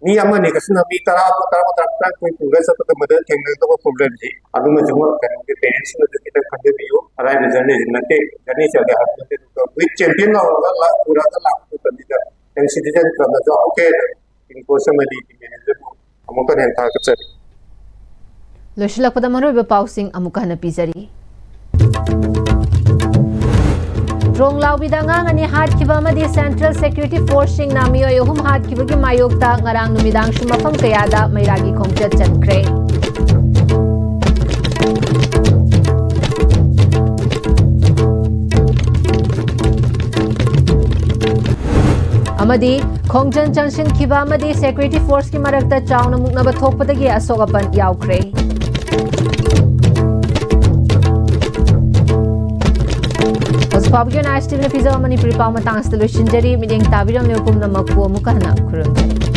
ꯃꯤ ꯑꯃꯅꯤ ꯀꯩꯁꯨꯅ ꯃꯤ ꯇꯔꯥ ꯇꯔꯥ ꯇꯔꯥ ꯇꯔꯥ ꯀꯨꯟ ꯄꯨꯔꯒ ꯆꯠꯄꯗ ꯃꯗꯨꯗ ꯊꯦꯡꯅꯒꯗꯕ problemꯁꯦ ꯑꯗꯨꯃꯁꯨ ꯀꯩꯅꯣꯒꯤ parentsꯁꯤꯡꯅꯁꯨ ꯈꯤꯇꯪ ꯈꯟꯖꯕꯤꯌꯨ꯫ ꯑꯔꯥꯏꯕ journeyꯁꯤ ꯅꯠꯇꯦ꯫ Journey ꯆꯠꯂꯦ ꯍꯥꯏꯕ ꯅꯠꯇꯦ꯫ ꯑꯗꯨꯒ with champion ꯂꯧꯔꯒ ꯂꯥꯛ- ꯄꯨꯔꯒ ꯂꯥꯛꯄ ꯃꯇꯝꯁꯤꯗ young citizen clubꯅꯁꯨ okay ꯍꯥꯏꯅ team coach ꯑꯃꯗꯤ team managerꯕꯨ ꯑꯃꯨꯛꯀ ꯍꯦꯟꯅ ꯊꯥꯒꯠꯆꯔꯤ꯫ ꯂꯣꯏꯁꯤꯜꯂꯛꯄꯗ ꯃꯔꯨꯑꯣꯏꯕ ꯄꯥꯎꯁꯤꯡ ꯑꯃꯨꯛꯀ ꯍꯟꯅ ꯄꯤꯖꯔꯤ꯫ ꯗ꯭ꯔꯣꯡ ꯂꯥꯎꯕꯤꯗ ꯑꯉꯥꯡ ꯑꯅꯤ ꯍꯥꯠꯈꯤꯕ ꯑꯃꯗꯤ Central Security Forceꯁꯤꯡꯅ ꯃꯤꯑꯣꯏ ꯑꯍꯨꯝ ꯍꯥꯠꯈꯤꯕꯒꯤ ꯃꯥꯌꯣꯛꯇ ꯉꯔꯥꯡ ꯅꯨꯃꯤꯗꯥꯡꯁꯨ ꯃꯐꯝ ꯀꯌꯥꯗ ꯃꯩꯔꯥꯒꯤ ꯈꯣꯡꯆꯠ ꯆꯠꯈ꯭ꯔꯦ꯫ ꯑꯃꯗꯤ ꯈꯣꯡꯖꯪ ꯆꯪꯁꯤꯟꯈꯤꯕ ꯑꯃꯗꯤ Security Forceꯀꯤ ꯃꯔꯛꯇ ꯆꯥꯎꯅ ꯃꯨꯛꯅꯕ ꯊꯣꯛꯄꯗꯒꯤ ꯑꯁꯣꯛ ꯑꯄꯟ ꯌꯥꯎꯈ꯭ꯔꯦ꯫ ꯍꯧꯖꯤꯛ ꯐꯥꯎꯕꯒꯤ ꯑꯣꯏꯅ ISTVꯅ ꯄꯤꯖꯕ ꯃꯅꯤꯄꯨꯔꯤ ꯄꯥꯎ ꯃꯇꯥꯡ ꯑꯁꯤꯗ ꯂꯣꯏꯁꯤꯟꯖꯔꯤ꯫ ꯃꯤꯠꯌꯦꯡ ꯇꯥꯕꯤꯔꯝꯂꯤꯕ ꯄꯨꯝꯅꯃꯛꯄꯨ ꯑꯃꯨꯛꯀ ꯍꯟꯅ ꯈꯨꯔꯨꯝꯖꯔꯤ꯫